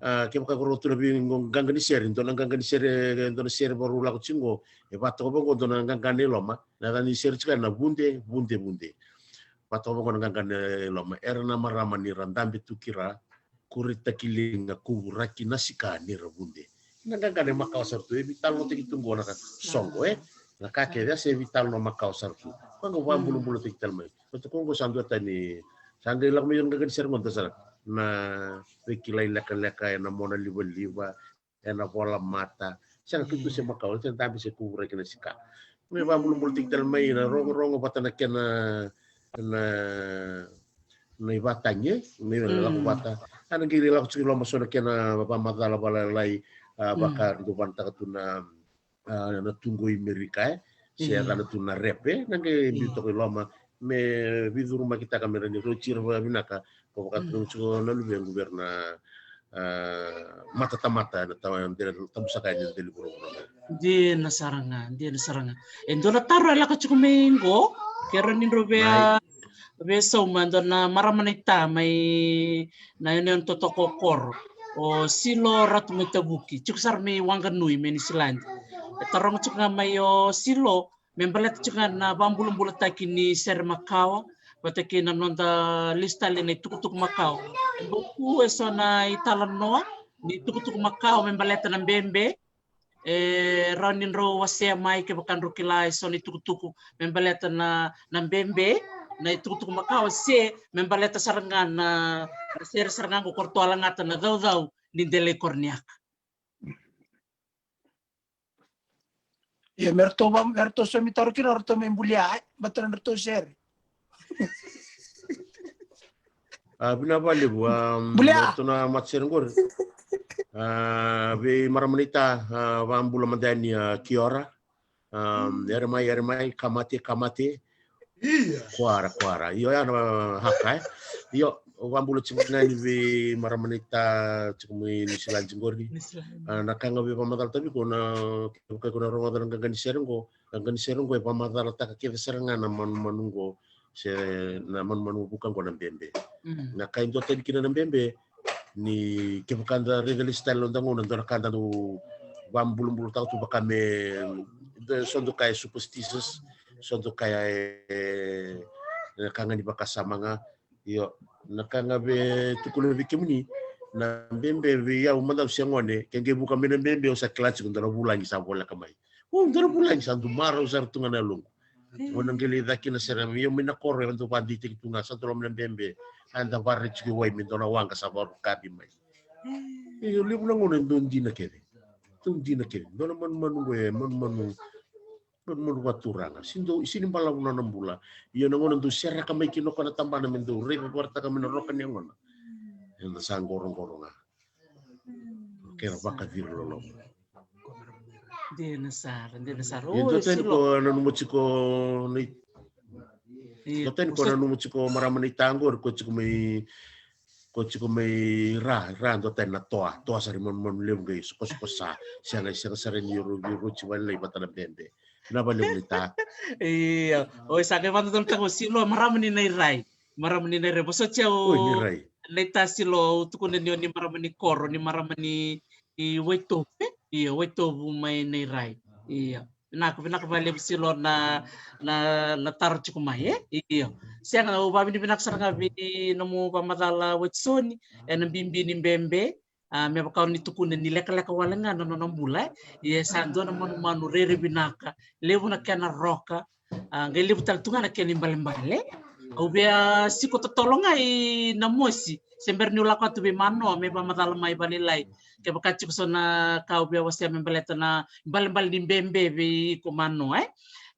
A, kevaka ko rau tu na veiqaqa ni sere, dua na qaqa ni sere, dua na sere varau lako tiko qo, e vatoka vaqo, dua na qaqa ni loma, na yaca ni sere tiko na vude, vude, vude. Vatoka vaqo na qaqa ni loma, era na marama ni ra dabe tu kira, kuretaki liga, kuvuraki na sika ni ra vude. Na qaqa ni makawa sara tu, e veitalanoataki tu qo na ka soqo, e? Na ka kece, a se veitalanoa makawa sara tu. Koya qo vabulabulataki tale mai. Vata ko qo sa dua tani, sa qai lako mai na qaqa ni sere qo da sara. Na veikilai lekaleka, ena mona livaliva, ena vola mata. Sega, keitou se makawa, se dabe se kuvuraki na sika. Me vabulabulataki tale mai na rogorogo vata na kena, na, na ivatagi, e? Me lako vata. A na qai lako tiko i loma so na kena vamacala valailai, a, vaka dau vanataka tu na, a, na tu qo i Merika, e? Se yacana tu na rap, e? Na qai biu toka i loma, me veicurumaki taka me ra ni rauti ira vakavinaka, ko vaka tu tiko na luvequ vei ira na, a, matatamata, na ta-, dela, tabusaka yani na dela ni vuravura. Dina sara ga, dina sara ga. E dua na taro e lako tiko mai qo, keirau ni drau via, via sauma, dua na marama naita mai na yanuyanu totoka o Koro. O Silo Ratu mai Tavuki, tiko sara mai Wanganui, mai Niusiladi. E taroga tiko ga mai o Silo, me baleta tiko ga na vabulabulataki ni sere makawa, vata kei na noda lesu tale na itukutuku makawa. Qo e so na italanoa ni tukutuku makawa me baleta na bebe, e rawa ni drau wasea mai kevaka drau kila e so na itukutuku me baleta na, na bebe, na itukutuku makawa, se me baleta sara ga na, na sere sara ga qo ko ratou a lagata na caucau ni delai koroniaka. Ia, me ratou va-, me ratou saumi taro kina, ratou mai bulia, ai, baleta na ratou sere. A, vinaka vakalevu, a, bulia. Ratou na matasere qori. A, vei marama naita, a, vabula mada yani, a, kia ora. A, ere mai, ere mai, ka mate, ka mate. Ia. Koya ra, koya ra. Io, ya na haka, e. Io, au vabula tiko ga yani vei marama naita tiko mai Niusiladi qori. Niusiladi. A, na ka ga via vamacala tale vei iko na, kevaka iko na rogoca na qaqa ni sere qo, qaqa ni sere qo e vamacalataka kece sara ga na manumanu qo, se na manumanu vuka qo na bebe. Na ka e dua tani kina na bebe, ni kevaka da raica lesu tale na noda gauna, dua na ka da dau vabulabulataka tu vaka me, so dau kaya e superstitious, so dau kaya e, e na ka ga ni vakasama ga. Io, na ka ga via tukuna vei kemuni, na bebe vei au mada au se gone, ke qai vuka mai na bebe au sa kila tiko dua na vulagi sa voleka mai. O, dua na vulagi sa dau marau sara tu ga na yaloqu. O na qai lai caka na sere, io, mai na koro, e dau vadeitaki tu ga, sa dau loma na bebe. A da vakaraici tiko i wai me dua na waqa sa vakarau kaci mai. Io, levu na gauna e dau dina kece. Dau dina kece. Dua na manumanu qo e manumanu, manumanu vakaturaga. Sega ni dau, sega ni balavu na nona bula. Io, na gauna dau sereka mai kina o koya na tabana me dau raica vakaraitaka mai na roka ni yagona. Eda sa qoroqoro ga. Kena vakaciri loloma. Dina sara, dina sara. Io, dua tani ko nanuma tiko na i-, dua tani ko nanuma tiko marama naita qori, ko tiko mai, ko tiko mai Ra, Ra, dua tani na toa, toa sara i manumanu levu qai sokosokosa, sega, sega sara ni rau, rau tiko vakalailai vata na bebe. Na vakalevu naita. Io, oi, sa qai vakadodonutaka o Silo, marama ni Nairai. Marama ni Nairai. Vosoti au. Oi, Nairai. Naita Silo, au tukuna ni o ni marama ni koro, ni marama ni, i Waitovu, e? Io, Waitovu mai Nairai. Io. Vinaka, vinaka vakalevu Silo na, na, na taro tiko mai, e? Io. Sega, au vakavinavinaka sara ga vei nomu vakamacala Watisoni, ena bibi ni bebe, a, me vaka o ni tukuna ni lekaleka wale ga na nona bula, e? Ia sa dua na manumanu rairai vinaka, levu na kena roka, a, qai levu tale tu ga na kena ibalebale. Au via siko totolo ga i Namosi, se bera niu lako atu vei Manoa me vakamacala mai vakalailai. Kevaka tiko so na ka au via wasea me baleta na ibalebale ni bebe vei iko Manoa, e?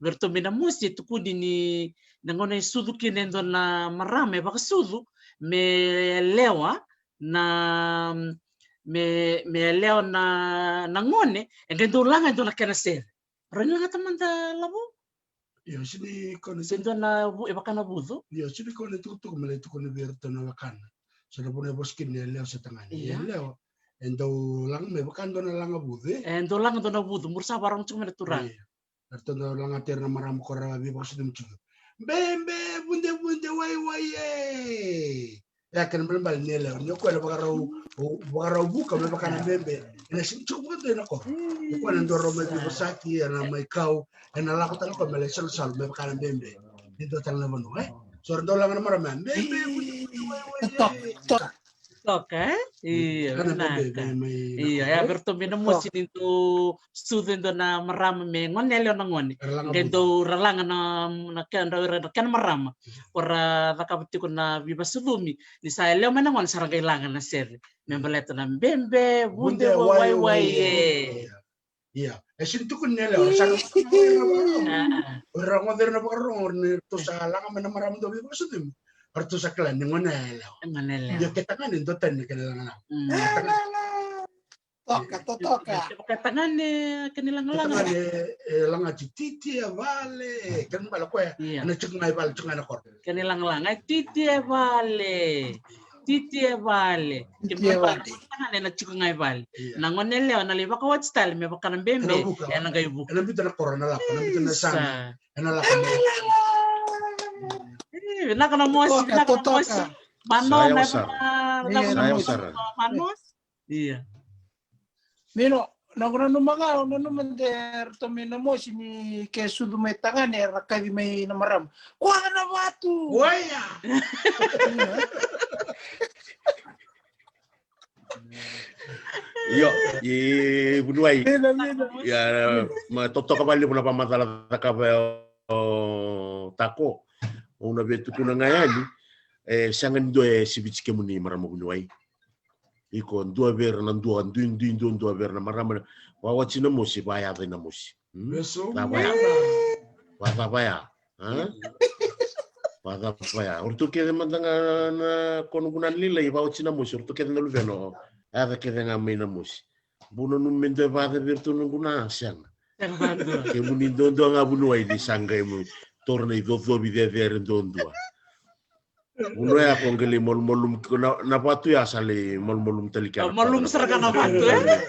Vei ratou mai Namosi e tukuni ni na gauna e sucu kina e dua na marama e vakasucu me yalewa na, me, me yalewa na, na gone, e qai dau laga e dua na kena sere. Rau ni lagata mada Lavo? Io, sini kone. Se dua na vu-, e vaka na vucu. Io, sini kone tukutuku me lai tukuna vei iratou na wekana. So na vuna e vosa kina ni yalewa se tagane. Ia. Yalewa, e dau laga me vaka dua na laga vucu, e? E dau laga dua na vucu, mura sa vakarorogo tiko mai na turaga. Io. Eratou dau lagata ira na marama ko ra veivakasucumi tiko. Bebe, vude, vude, wai, wai, e. Ia kena ibalebale ni yalewa, ni o koya na vakarau, o, vakarau vuka me vaka na bebe. Ena sini tiko vakadua ena koro. O koya na dau rau mai veivosaki, ena mai kau, ena lako tale o koya me lai salusalu me vaka na bebe. Ni dua tale na vanua, e? So era dau laga na marama, bebe, vude, vude, wai, wai, e. Toka, toka. Toka, e? Io, vinaka. Io, e a vei ratou mai Namosi ni dau sucu e dua na marama me gone yalewa na gone. Qai dau ra laga na, na kena, na kena marama. Ko ra cakava tiko na veivakasucumi. Ni sa yalewa mai na gone sa ra qai laga na sere. Me baleta na bebe, vude, wai, wai, e. Ia, e sini tukuni ni yalewa, sa ra rogoca ira na vakarorogo, ni ratou sa laga mai na marama dau veivakasucumi. Ratou sa kila ni gone yalewa. Gone yalewa. Ia ke tagane dua tani na kena lagalaga. Toka, totoka. Ke tagane kena lagalaga. Ke tagane, e, lagati titi e vale, e, kena bale koya, ena tiko ga i vale, tiko ga na koro. Kena lagalaga, e titi e vale. Titi e vale. Titi e vale. Ke tagane ena tiko ga i vale. Ia. Na gone yalewa na lai vakawati tale me vaka na bebe, ena qai vuka. Ena biuta na koro, ena lako, ena biuta na sami. Ena lako. E, vinaka Namosi, vinaka Namosi. Manoa, na, na, na, Manoa. Ia. Mino, noqu nanuma ga, au nanuma de ratou mai Namosi ni ke sucu mai tagane, era kaci mai na marama. Kuaca na vatu! Oia! Io, i vuniwai. Mina, mina. Ia, ma totoka vakalevu na vakamacala cakava o Tako. Au na via tukuna ga yani, e sega ni dua e siviti kemuni marama vuniwai. Iko dua vei ira na dua, dui, dui, dua, dua vei ira na marama. Vawati Namosi, vayaca i Namosi. Hmm? Vaya. Vaya, vaya. Ha? Vaya, vaya. O ratou kece mada ga na kona vuna ni lailai, vawati Namosi, o ratou kece na luvena, o. Yaca kece ga mai Namosi. Bau nanumi me dua e vayaca vei iratou noqu na sega. Sega vakadua. Kemuni duadua ga vuniwai ni sa qai mu taura na icocovi cecere duadua. Vuniwai ya ko qai lai malumalumu, na, na vatu ya sa lai malumalumu tale kina. Malumu sara ga na vatu, e?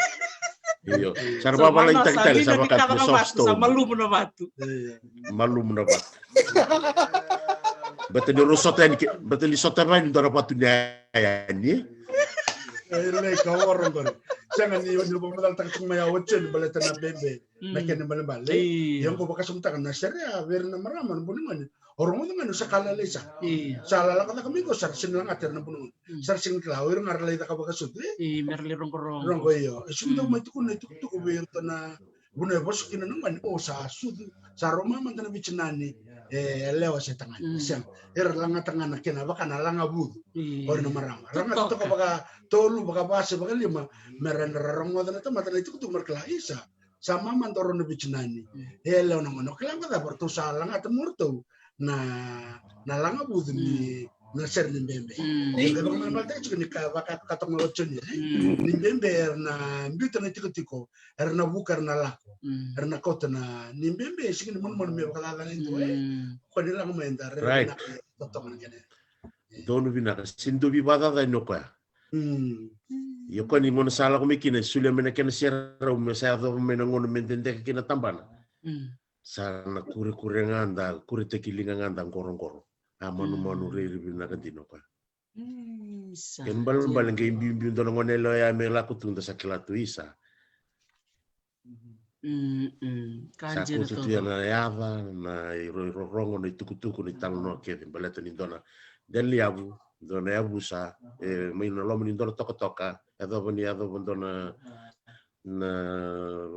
Io. Sa na vavalaitaki tale, sa vaka na soft stone. Sa malumu na vatu. Malumu na vatu. Beta ni rau sota yani ke, beta ni sota yani dua na vatu ni yani. E lai ka waro qori. Sega ni, ni vakamacalataka tiko mai ya o Jeni baleta na bebe. Na kena ibalebale. Io. Ia qo vakasamataka na sere ya vei ira na marama na bogi ni gone. O rogoca ga ni sa ka lalai sara. Io. Sa lalaka cake mai qo sara, sega ni lagata ira na bogi ni gone. Sara sega ni kila, o ira ga ra lai caka vakasucu, e? Io, me ra lai rogorogo. Rogo, io. E sega ni dau mai tukuna na itukutuku vei iratou na vanua e vosa kina na gone, o sa sucu, sa rau mamada na veitinani, e yalewa se tagane. Sega. Era lagata ga na kena vaka na laga vucu. Io. O ira na marama. Ra lagata toka vakatolu, vakava se vakalima, me ra, ra rogoca na tamata na itukutuku me ra kila, isa. Sa mamada o rau na veitinani. E yalewa na gone. O kila vakacava, ratou sa lagata mo ratou na, na laga vucu ni, na sere ni bebe. E vakamacalataki tiko ni ka, vaka, ka toka mai o Joni, e? Ni bebe era na biuta na tikotiko, era na vuka, era na lako. Era na kauta na, ni bebe, sega ni manumanu me vakacacana e dua, e? Ko ni laga mai eda raica na totoka na kena. Donu vinaka, sega ni dua veivakacacani o koya. Ia o koya ni gauna sa lako mai kina, solia mai na kena serau me sa yacova mai na gauna me dedeka kina tabana. Sa na kurekure ga da, kuretaki liga ga da qoroqoro. A manumanu rairai vinaka dina o koya. Kena ibalebale qai biubiu dua na gone yalewa ya me lako tu da sa kila tu isa. Mm, mm. Ka sa dina kauta tu ya na yaca, na iro, irorogo, na itukutuku, na italanoa kece baleta ni dua na dela ni yavu, dua na yavusa, e, mai na loma ni dua na tokatoka, yacova ni yacova dua na, na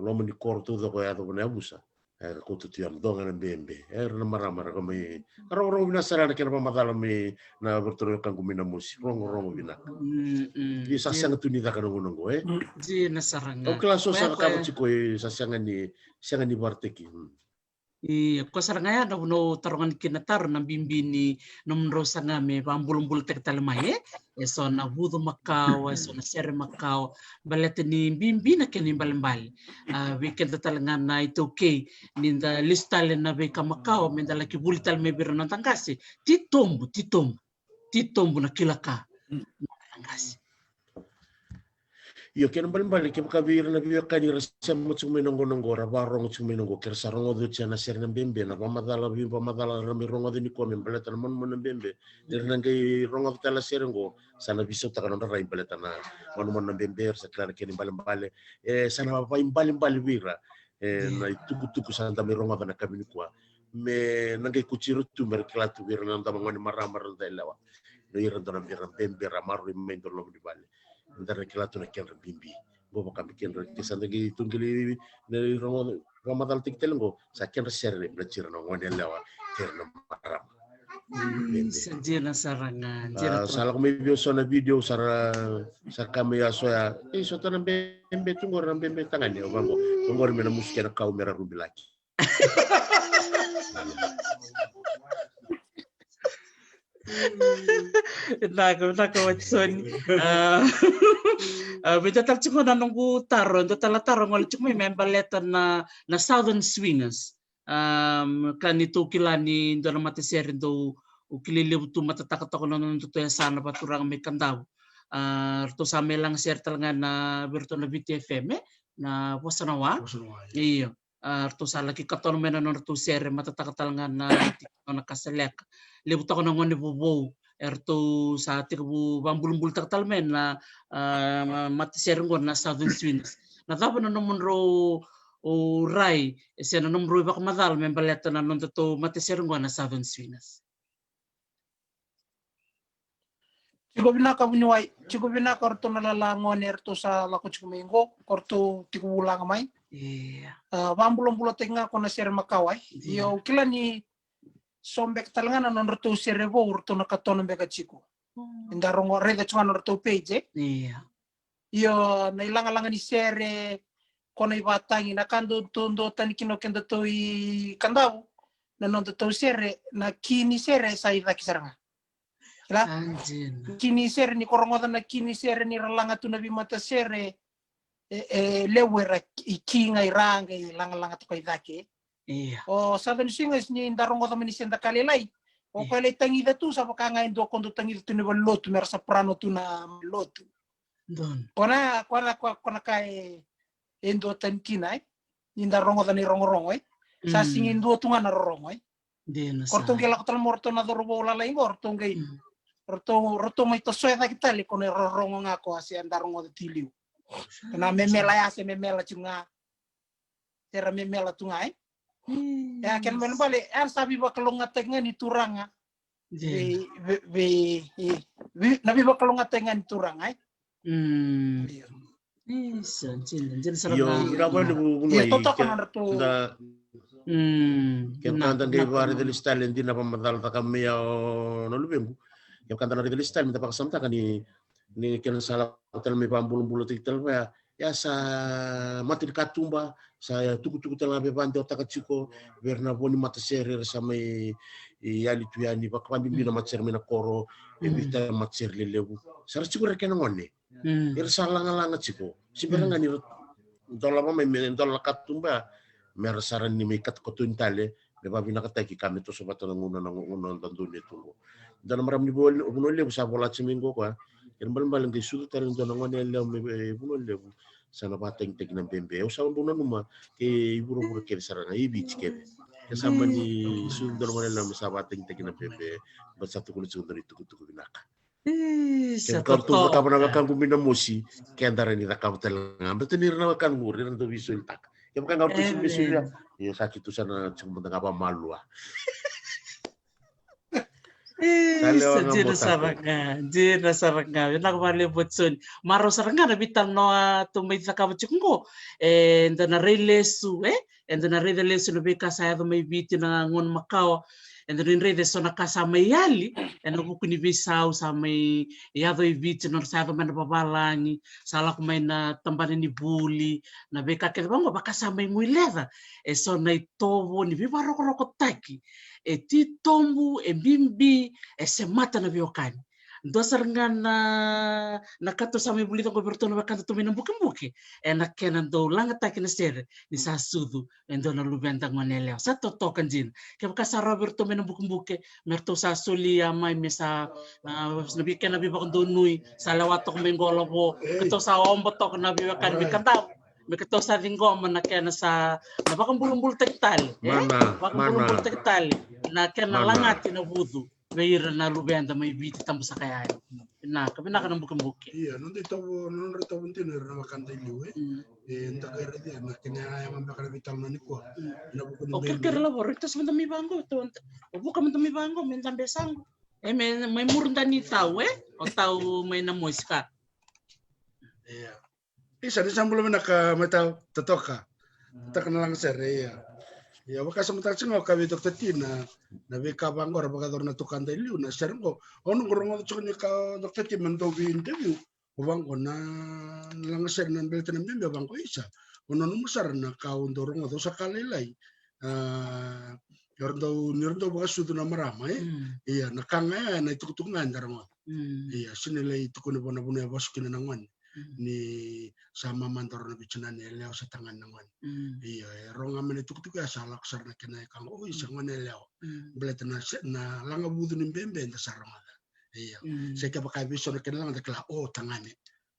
loma ni koro taucoko, yacova na yavusa. E, ka kauta tu ya, dua ga na bebe. E, ira na marama ra ka mai, ka rogorogo vinaka sara na kena vakamacala mai na vei ratou na wekaqu mai Namosi. Rogorogo vinaka. Mm, mm. Ia sa sega tu ni caka na gauna oqo, e? Dina sara ga. Au kila so sa cakava tiko, e, sa sega ni, sega ni vakaraitaki. Mm. Ia, koya sara ga ya na vuna au taroga ni kina taro, na bibi ni nomudrau saga me vakabulabulataki tale mai, e? E so na vucu makawa, e so na sere makawa, baleta ni bibi na kena ibalebale. A, vei keda tale ga na iTaukei, ni da lesu tale na veika makawa, me da laki vuli tale mai vei ira na noda qase, titobu, titobu, titobu na kila ka. Mm. Na noda qase. Io, kena ibalebale, kevaka vei ira na veiwekani ra sema tiko mai na gauna oqo, ra vakarogo tiko mai na gauna oqo, ke ra sa rogoca oti na sere na bebe, na vakamacala, veivakamacala ra mai rogoca nikua me baleta na manumanu na bebe, ni ra na qai rogoca tale na sere oqo, sa na veisautaka na nodra rai baleta na manumanu na bebe, ra sa kila na kena ibalebale. E, sa na vakaibalebale vei ira, e, na itukutuku sa da mai rogoca na yakavi nikua. Me na qai kauti ira tu me ra kila tu vei ira na noda gone marama, ra noda yalewa. Na ira dua na bera bebe ra maroroi mai dua na loma ni vale. Da na kila tu na kedra bibi. Qo vaka me kedra ke sa da qai tu qai lai na ira gona vakamacalataki tale qo, sa kedra sere me baleti ira na gone yalewa kei ira na marama. Mm, sa dina sara ga, dina. A, sa lako mai vei au so na video, sa ra, sa ka mai a so ya. Ei, so ta na bebe tu qori, na bebe tagane, au vaqo. Qori me na musu kena kau me ra rubilaki. Vinaka, vinaka Watisoni. A, a, vei dua tale tiko na noqu taro, dua tale taro gole tiko mai me baleta na, na Southern Swingers. Am, ka ni tou kila ni dua na matasere dou kilai levu tu matataka toka na nodatou yasana vakaturaga mai Kadavu. A, ratou sa mai laga sere tale ga na vei ratou na Viti F M, e? Na Vosa na Wa. Vosa na Wa, io. Io. A, ratou sa laki katona mai na nodratou sere matataka tale ga na tikina na Kasaleka. Levu toka na gone vovou eratou sa tekivu vakabulabulataka tale mai na, a, ma-, matasere qo na Southern Swingers. Na cava na nomudrau rai, e, se na nomudrau ivakamacala me baleta na nodatou matasere qo na Southern Swingers? Tiko vinaka vuniwai, tiko vinaka o ratou na lala gone eratou sa lako tiko mai qo, ko ratou tiko vulaga mai. Ia. A, vakabulabulataki ga ko na sere makawa, e. Ia. Io, au kila ni so beka tale ga na nodratou sere vou ratou na katona beka tiko. Mm. Eda rogo, raica tiko ga nodratou page, e. Ia. Io, na ilagalaga ni sere, ko na ivatagi, na ka dou, dou, dou tani kina o kedatou i Kadavu, na nodatou sere, na ki ni sere sa i cake sara ga. Kila? A, dina. Ki ni sere, ni ko rogoca na ki ni sere ni ra laga tu na veimatasere, e, e levu era i ki ga i ra qai lagalaga toka i cake. Ia. O Southern Swingers ni da rogoca mai ni se da ka lailai. O koya lai tagica tu sa vaka ga e dua ko dau tagica tu ni valelotu me ra soprano tu na lotu. Donu. Ko na, ko na, ko, ko na ka e, e dua tani kina, e. Ni da rogoca na irogorogo, e. Sa sigi dua tu ga na rorogo, e. Dina sara. Ko ratou qai lako tale mai o ratou na cauravou lalai qo, ratou qai, ratou, ratou mai tosoya cake tale ko na irogorogo ga ko a se da rogoca tu i liu. Ko na memela ya se memela tu ga. Era memela tu ga, e. Ia, kena ibalebale, era sa veivakalougatataki ga ni turaga. Dina. Vei, vei, vei, e, vei, na veivakalougatataki ga ni turaga, e. Mm. Io. Isa, dina, dina sara ga. Io, vinaka vakalevu vuniwai. Io, totoka na ratou. Mm, kevaka da qai vakaraica lesu tale, dina vakamacalataka mai o na luvequ. Kevaka da na raica lesu tale, me da vakasamataka ni, ni kena sa lako tale mai vakabulabulataki tale vaya. Ia sa mata ni katuba, sa tukutuku tale ga vevadewataka tiko vei ira na vo ni matasere era sa mai yali tu yani, vakabibi na matasere mai na koro, e vica na matasere lelevu. Sa ra tiko ira kei na gone. Mm. Era sa lagalaga tiko. Se bera ga ni ra dolava mai me dola na katuba, me ra sa rawa ni mai katokatoni tale, me vakavinakataki ka me toso vata na gauna, na gauna dodonu e tu qo. Dua na marama ni Vanua Levu sa vola tiko mai qo koya. Kena ibalebale qai sucu tale dua na gone yalewa mai, e, Vanua Levu, sa na vakatagitaki na bebe. Au sa bau nanuma kei vuravura kece sara ga, i Viti kece. Ke sa mani sucu dua na gone yalewa me sa vakatagitaki na bebe, baleta sa tukuna tiko dua na itukutuku vinaka. Isa, kevaka ratou cakava na wekaqu mai Namosi, keda rawa ni cakava tale ga. Baleta ni ira na wekaqu, ira na dau veisolitaka. Kevaka ga o tu sivia sivia. Io, sa ki tu sa na tiko mada ga vamalua. Sa lewa ga. Dina sara ga, dina sara ga. Vinaka vakalevu Joni. Marau sara ga na veitalanoa tou mai cakava tiko qo. E dua na rai lesu, e? E dua na raica lesu na veika sa yaco mai Viti na gauna makawa. E dua na raica eso na ka sa mai yali ena vuku ni veisau sa mai yaco i Viti, nodra sa yaco mai na vavalagi, sa lako mai na tabana ni vuli, na veika kece vaqo, vaka sa mai guileca eso na itovo ni veivakarokorokotaki. E titobu, e bibi, e semata na veiwekani. Dua sara ga na, na ka tou sa mai vulica qo vei iratou na wekada tou mai na bukebuke, ena kena dau lagataki na sere ni sa sucu e dua na luveda gone yalewa. Sa totoka dina. Kevaka sa rawa vei iratou mai na bukebuke me ratou sa solia mai me sa, ah, na vei kena veivakadonui sa lewa toka mai qo lavo, me ratou sa oba toka na veiwekani mai Kadavu, me ratou sa ciqoma na kena sa, na vakabulabulataki tale, e? Vakabulabulataki tale na kena lagati na vucu vei ira na luveda mai Viti tabusaka yani. Vinaka, vinaka na bukebuke. Ia, nodra itovo, nodra itovo dina ira na wekada i liu, e? Mm. E, da qai raica na kena yaga beka na veitalanoa nikua. Mm. Ena vuku ni, o kerekere lavo, rau toso mada mai vaqo, tou, o vuka mada mai vaqo me dabe sa qo. E, me, me muri dua ni tau, e? O tau mai na mosi ka. Ia. Isa, ni sa bula vinaka mai tau, totoka. Totoka na lagasere, ia. Ia, vakasamataka tiko ga o ka vei Doctor T na, na veika vaqo ra vakayacora na tukada i liu, na sere qo. Au noqu rogoca tiko ni ka Doctor T me dau vei interview. O vaqo na, na lagasere na beleta na bebe vaqo, isa. O nanuma sara na ka au dau rogoca, au sa ka lailai. Ah, era dau, ni ra dau vakasucu na marama, e? Mm. Ia, na ka ga ya, na itukutuku ga eda rogoca. Mm. Ia, sega ni lai tukuni vua na vanua e vasu kina na gone. Mm. Ni sa mamada rau na veitinani yalewa se tagane na gone. Mm. Ia, e rogo ga mai na itukutuku ya sa lako sara na kena ika qo, o, isa, gone yalewa. Mm. Baleta na se-, na laga vucu ni bebe eda sa rogoca. Ia. Mm. Se kevaka e vei so na kena laga da kila, o, tagane.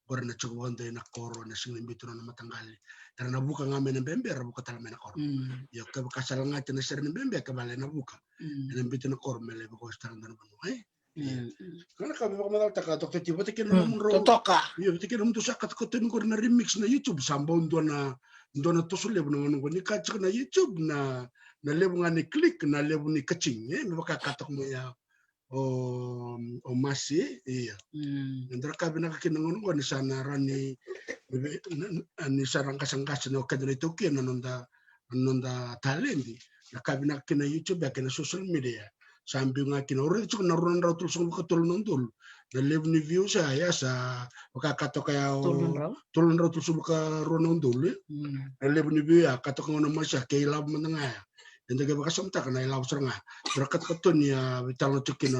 Qori na tiko vakadua ena koro, na sega ni biuta na nona mataqali. Era na vuka ga mai na bebe, era vuka tale mai na koro. Mm. Ia, kevaka sa lagati na sere ni bebe, kevaka e na vuka. Mm. Ena biuta na koro me lai vakawasei tale dua na vanua, e? Ia. Mm. Ka na ka me vakamacalataka, Doctor T, vata kei na nomudrau. Totoka. Ia, vata kei na nomudrau sa katokatoni qori na remix na YouTube, sa bau dua na, dua na toso levu na gauna qo. Ni ka tiko na YouTube, na, na levu ga ni click, na levu ni kaching, e? Me vaka ka toka mai ya o, o Masi, ia. Mm. Na dra ka vinaka kina na gauna qo ni sa na rawa ni, ni, ni sa ra qasaqasa na o keda na iTaukei na noda, na noda taledi. Na ka vinaka kina na YouTube, kei na social media. Sa biu ga kina, au raica tiko na rua na drau tolusagavulu ka tolu na udolu. Na levu ni views ya, ya sa vaka ka toka ya o tolu na drau? Tolu na drau tolusagavulu ka rua na udolu, e? Mm. Na levu ni view ya, ka toka ga o Masi, kei lavo mada ga ya. Eda qai vakasamataka na ilavo sara ga. Ra katokatoni a veitalanoa tiko kina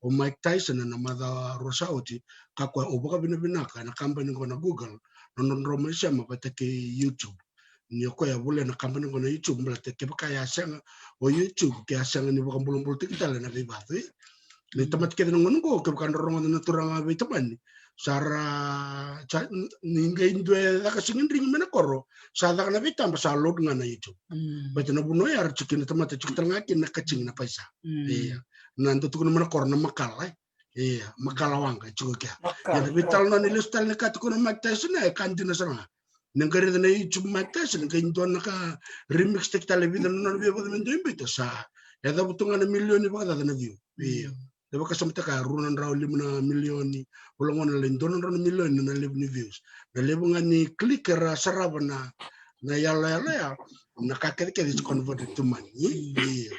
o Mike Tyson ena macawa rua sa oti. Ka koya au vakavinavinaka ena kabani qo na Google, na nodra mai sema vata kei YouTube. Ni o koya a volia na kabani qo na YouTube, baleta kevaka e a sega o YouTube, ke a sega ni vakabulabulataki tale na veivacu, e? Ni tamata kece na gauna qo, kevaka dra rogoca na turaga veitamani. Sa ra, sa, ni qai dua e caka sigidrigi mai na koro, sa caka na veitaba, sa load ga na YouTube. Mm. Baleta na vanua ya ra tiko kina tamata, tiko tale ga kina na kaching, na paisa. Mm. Ia. Na dau tukuna mai na koro na makala, e? Ia, makala waqa, e tiko kea. Makala. Ia, na veitalanoa ni lesu tale ni ka tukuna o Mike Tyson, e ka dina sara ga. Ni qai raica na YouTube Mike Tyson, ni qai dua na ka remix taki tale, vica na nona veivacu me dua e biuta, sa yaco tu ga na milioni vakacaca na view. Ia. Mm. Da vakasamataka, rua na drau lima na milioni, vula gona lai dua na drau na milioni na levu ni views. Na levu ga ni click era sarava na, na yaloyalo ya, na ka kecekece it's converted to money. Ia.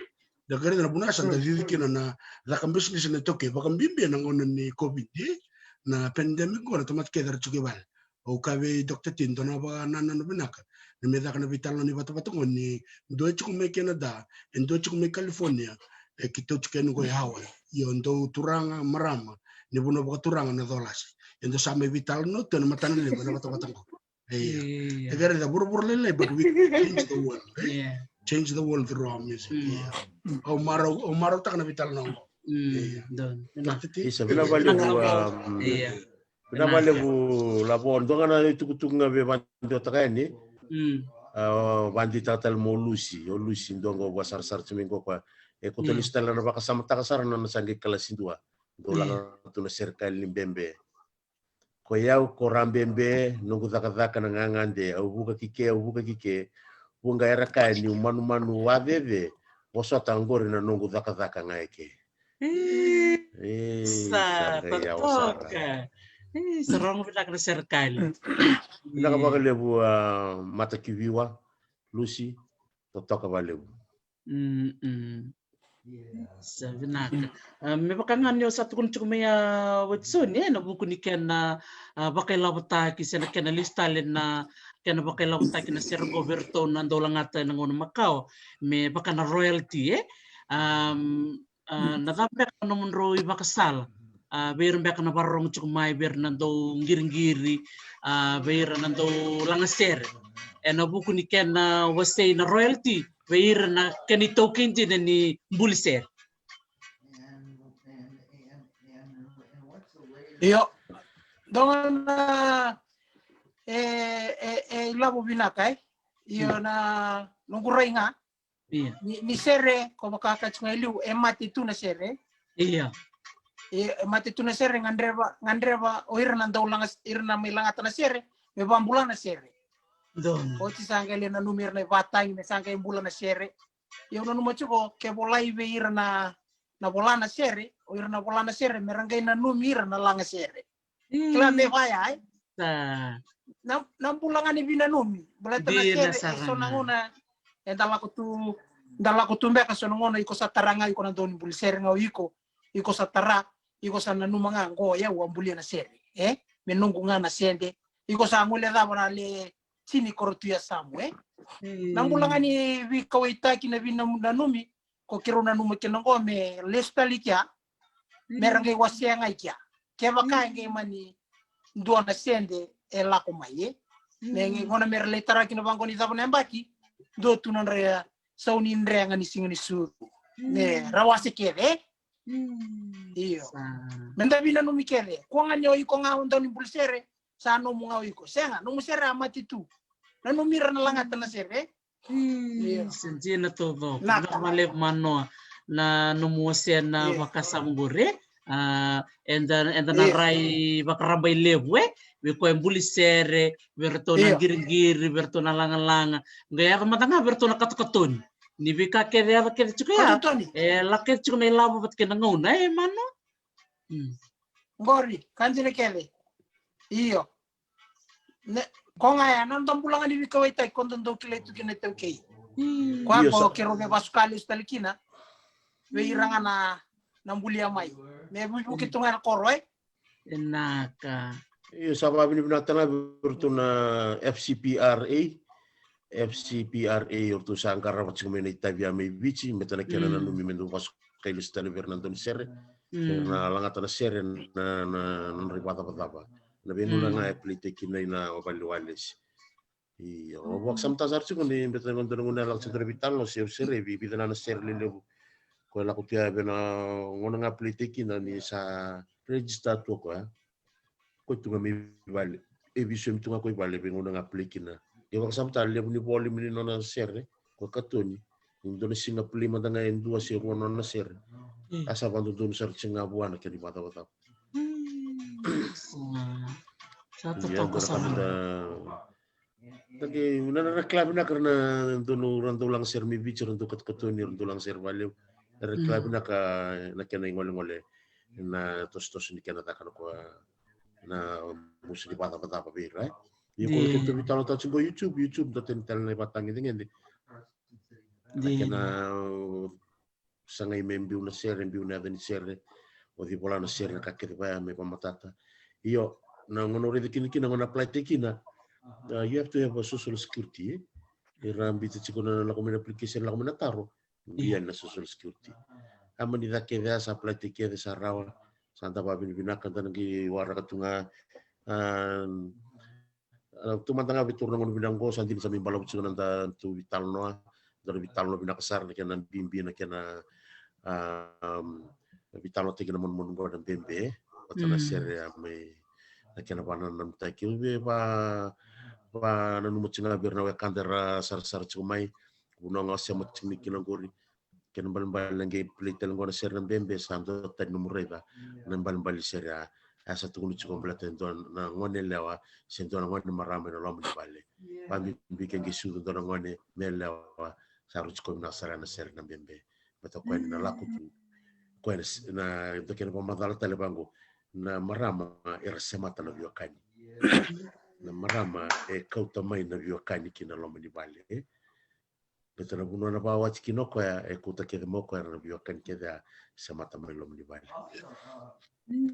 Da qai raica na vuna sa da cici kina na caka bisinisi na iTaukei, vakabibi ena gauna ni COVID, e? Na pandemic qo, na tamata kece era tiko i vale. Au kaya vei Doctor T, dua na vakanananu vinaka ni me caka na veitalanoa ni vatavata qo, ni dua e tiko mai Canada, e dua e tiko mai California, e keitou tiko yani qo e Hawaii. Io, dou turaga, marama, ni vanua vakaturaga na Colasi. E dou sa mai veitalanoa tu ena matana levu ena vatavata qo. Ia. Ia. E qai raica vuravura lailai, but we change the world, e? Ia. Change the world through our music. Mm. Ia. Au marau, au marautaka na veitalanoa qo. Mm. Ia. Donu. Doctor T? Isa, vinaka vakalevu, um, ia. Vinaka vakalevu, Lavo, dua ga na itukutuku ga via vakadeitaka yani. Mm. A, vakadeitaka tale mai o Lusi, o Lusi dua ga au vakasarasara tiko mai qo koya. E, ko tou lesu tale na vakasamataka sara na nona sa qai kalasi dua. Dou laga tu na serekali ni bebe. Ko i au ko Rabebe, noqu cakacaka na gagade, au vuka ki ke, au vuka ki ke. Vuqa era kaya ni'u manumanu vacece, vosota oqori na noqu cakacaka ga e ke. E, sa totoka. E, sa rogo vinaka na serekali. Vinaka vakalevu a Matakiviwa, Lusi, totoka vakalevu. Sa vinaka. Me vaka ga ni o sa tukuna tiko mai a Watisoni, e, na vuku ni kena vakailavotaki se na kena lesu tale na kena vakailavotaki na sere qo vei iratou na dau lagata ena gauna makawa, me vaka na royalty, e. Na cava beka na nomudrau ivakasala vei ira beka na vakarorogo tiko mai, vei ira na dau qiriqiri, vei ira na dau lagasere, ena vuku ni kena wasei na royalty vei ira na kena itaukei dina ni buli sere? Io. Dou na, e, e, e ilavo vinaka, e. Io, na noqu rai ga. Ni, ni sere, ko vaka ka tiko ga e liu, e mate tu na sere. Io. E, e mate tu na sere, gadreva, gadreva o ira na dau laga, ira na mai lagata na sere me vabula na sere. Oti sa qai lai nanumi ira na ivatagi me sa qai bula na sere. Ia au nanuma tiko ke volai vei ira na, na vola na sere, o ira na vola na sere me ra qai nanumi ira na laga sere. Kila me vaya, e? Na, na bula ga ni vinanumi. Baleta na sere, e so na gauna eda lako tu, da lako tu beka so na gauna iko sa tara ga iko na dau ni buli sere ga o iko. Iko sa tara, iko sa nanuma ga qo, e, au a bulia na sere, e? Me noqu ga na sede. Iko sa gole cava na le tini koro tu ya samu, e? Na bula ga ni veikauaitaki, na vinanumi, ko keirau nanuma kina qo me lesu tale i kea, me ra qai wasea ga i kea. Kevaka e qai mani dua na sede e lako mai, e. Me qai gona me ra lai tara kina vaqo ni cava na yabaki, dua tu na dra sau ni drega ni siga ni sucu. Me ra wase kece, e. Io. Me da vinanumi kece. Kua ga ni o iko ga o dau ni buli sere, sa nomu ga o iko. Sega, nomu sere a mate tu. Nanumi ira na lagata na sere, e. Sa dina taucoko. Vinaka vakalevu Manoa na nomu wasea na vakasama qori, e. A, eda, eda na rai vakarabailevu, e, vei koya e buli sere, vei iratou na qiriqiri, vei iratou na lagalaga. Qai yaco mada ga vei iratou na katokatoni. Ni veika kece yaco kece tiko ya, e lako kece tiko na ilavo vata kei na gauna, e, Manoa. Qori ka dina kece. Io. Ne, ko ga ya na noda bula ga ni veikauaitaki ko da dau kilai tu kina na iTaukei. Koya qo keirau me vasuka lesu tale kina vei ira ga na, na bulia mai. Me vukivuki tu ga na koro, e. Vinaka. Io, sa vakavinavinaka tale ga vei iratou na F C P R A. F C P R A, o ratou sa qarava tiko mai na itavi ya mai Viti, me tana kena nanumi me dau vasukai lesu tale vei ira na dau ni sere, vei ira na lagata na sere, na, na, na nodra ivakacavacava. Na veigauna ga e play-taki kina na Ovale Walesi. Io, au vakasamataka sara tiko ni beta na gauna, dua na gauna e lako tiko na veitalanoa se au sere, vei vica na sere lelevu. Ko e lako tu ya vei na gauna ga play-taki kina ni sa register tu o koya. Ko tu ga mai vale. E veisau tu ga ko i vale vei gauna ga play kina. Ia vakasamataka levu ni volume ni nona sere ko katoni. Ni dua na siga play mada ga e dua se rua nona sere. A sa vakadodonu sara tiko ga vua na kena ivakacavacava. Sa totoka sara. Taki, na, na, na kila vinaka na donu, ra dau laga sere mai Viti, ra dau katokatoni, ra dau laga sere vakalevu. Era kila vinaka na kena igolegole, na tosotoso ni kena caka na koya, na musu ni vakacavacava vei ira, e. Ia ko keitou veitalanoataka tiko qo YouTube, YouTube, dua tani tale na ivakatagedegede. Na kena sagai me biu na sere, biu na yaca ni sere, o cei vola na sere, na ka kece vaya me vakamatata. Io, na gauna o raica kina kina, gauna apply-taki kina, you have to have a social security, e. Ira biuta tiko na lako mai na application, lako mai na taro, bia na social security. A mani ca kece a sa apply-taki kece sa rawa, sa da vakavinavinaka, da na qai waraka tu ga, a, A, tu mada ga vei turaga na gauna vinaka qo, sa dina sa mai balavu tiko na da tu veitalanoa, da na veitalanoa vinaka sara na kena bibi na kena, a, veitalanoataki na manumanu qo na bebe, vata na sere a mai na kena vananamtaki. Au via va, vananuma tiko ga vei ira na wekada era sarasara tiko mai, vanua ga o sema tiko mai kina qori. Kena ibalebale na qai play tale qo na sere na bebe, sa dua tani nomu raica na ibalebale ni sere a, A sa tukuni tiko baleta e dua na gone lewa se dua na gone marama ena loma ni vale. Vabibi ke qai sucu dua na gone me lewa, sa rau tiko vinaka sara na sere na bebe. Baleta koya na lako tu. Koya na, na dua kena vakamacala tale vaqo. Na marama era semata na veiwekani. Na marama e kauta mai na veiwekani ki na loma ni vale. Baleta na vanua na vakawati kina o koya, e kauta kece mai o koya na veiwekani kece a semata mai loma ni vale.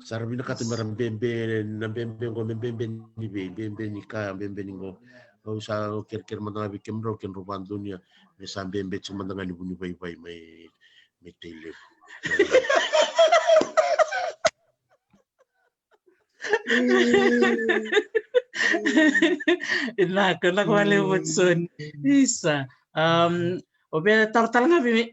Sa ra vinakata me ra bebe, na bebe qo me bebe ni vei, bebe ni ka, bebe ni qo. Au sa kerekere mada ga vei kemudrau, kemudrau vakadonuya me sa bebe tiko mada ga ni vunivaivai mai, mai Tailevu. Vinaka, vinaka vakalevu Watson. Isa. Um, o via taro tale ga vei,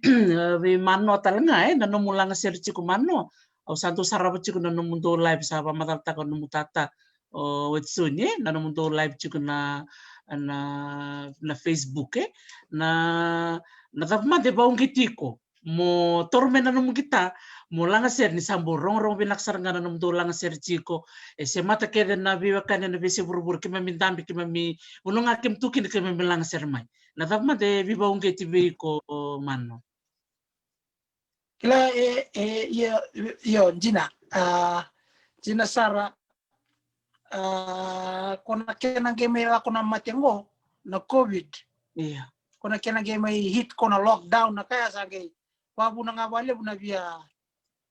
vei Manoa tale ga, e, na nomu lagasere tiko Manoa. Au sa dau sarava tiko na nomudou live, sa vakamacalataka o nomu tata o Watson, e, na nomudou live tiko na, na, na Facebook, e. Na, na cava mada e vakauqeti iko mo toro mai na nomu qita mo lagasere, ni sa bau rogorogo vinaka sara ga na nomudou lagasere tiko. E semata kece na veiwekani ena veiyasai vuravura, keimami dabe, keimami vanua ga keimami tu kina, keimami lagasere mai. Na cava mada e veivakauqeti vei iko Manoa? Kila, e, e, io, io, dina. A, dina sara. A, ko na kena qai mai lako na mate qo, na COVID. Ia. Ko na kena qai mai hit ko na lockdown, na ka ya sa qai vakavuna ga vakalevu na via,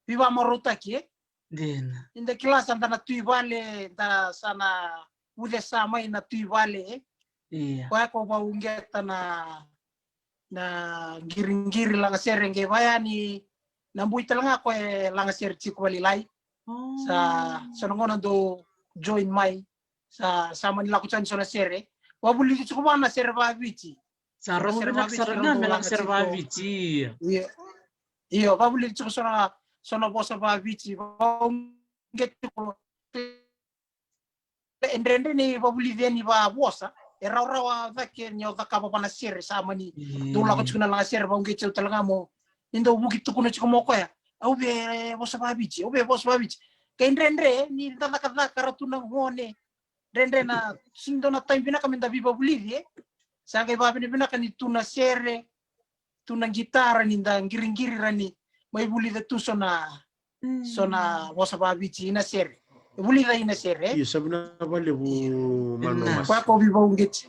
veivakamarautaki, e? Dina. Ni da kila sa da na tu i vale, da sa na vucesa mai na tu i vale, e? Ia. Koya ko vakauqeta na, na qiriqiri lagasere qai vaya ni na bui tale ga ko e lagasere tiko vakalailai. Sa, sa na gauna dou join mai. Sa, sa mani lako tani so na sere. Vakavulici tiko vua na sere vakaViti. Sa rogo vinaka sara ga me lagasere vakaViti. Io. Io, vakavulici tiko so na, so na vosa vakaViti. Vakavulici tiko. E dredre ni vakavulici yani vakavosa. E rawarawa cake ni o cakava vana sere sa mani. Dou lako tiko na lagasere, vakavulici au tale ga mo. Ni dou vuki tukuna tiko mo koya. Au via vosa vakaViti, au via vosa vakaViti. Ke dredre ni da cakacaka ra tu na gone. Dredre na, sini dua na taimi vinaka me da veivakavulici, e? Sa qai vakavinavinaka ni tu na sere, tu na qitara ni da qiriqiri ra ni mai vulica tu so na, so na vosa vakaViti ina sere. Vulica ina sere, e? Io, sa vinaka vakalevu Manoa. Koya ko veivakauqeti.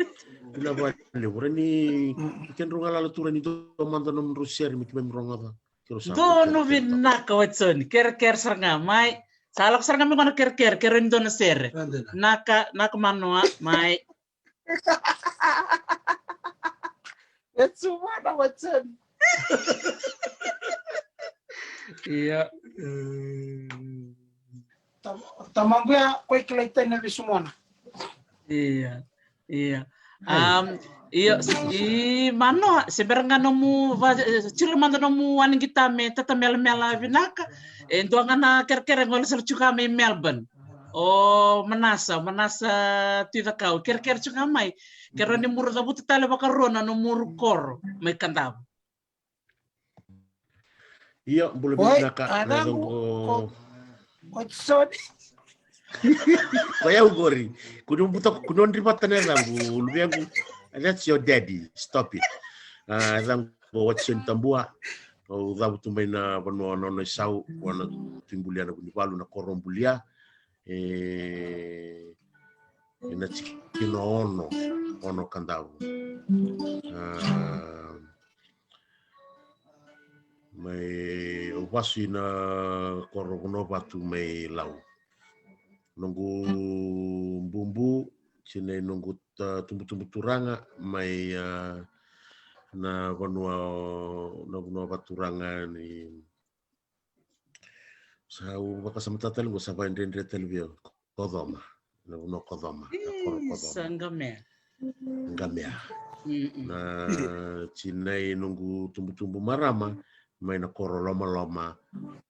Vinaka vakalevu. Ra ni, kedrau galala tu ra ni dua mada nomudrau sere me keimami rogoca. Donu vinaka Watson, kerekere sara ga mai. Sa lako sara ga mai qo na kerekere, kerea ni dua na sere. Naka, naka Manoa, mai. E tu vua na Watson. Ia. Tamaqu ya, ko e kilai tani na veisumona. Ia. Ia. Um, io, i Manoa, se bera ga nomu va, tiro mada nomu wani qita me tata melamela vinaka. E dua ga na kerekere qo e sala tiko mai Melbourne. O Manasa, Manasa Tuicakau, kerekere tiko mai. Kerea ni muru cavuta tale vakarua na nomu uru koro mai Kadavu. Io, bula vinaka, na yacaqu ko Watson. Ko yau qori. Kua ni buta, kua ni dri vata na yacaqu, luvequ. That's your daddy. Stop it. A, yacaqu ko Watson Tabua. Au cavutu mai na vanua o Nanoisau, vua na Tui Bulia na Vunivalu, na koro o Bulia. E, ena tikina ono, ono Kadavu. A, mai, au vasu ina koro Vanuavatu mai Lau. Noqu bubu, sinai noqu tubutubu turaga mai, a, na vanua, na vanua vakaturaga ni Sa u vakasamataka tale qo, sa vakadredre tale vei au. Kocoma. Na vanua Kocoma. Na koro Kocoma. Isa, Qamea. Qamea. Na tinai noqu tubutubu marama mai na koro Lomaloma,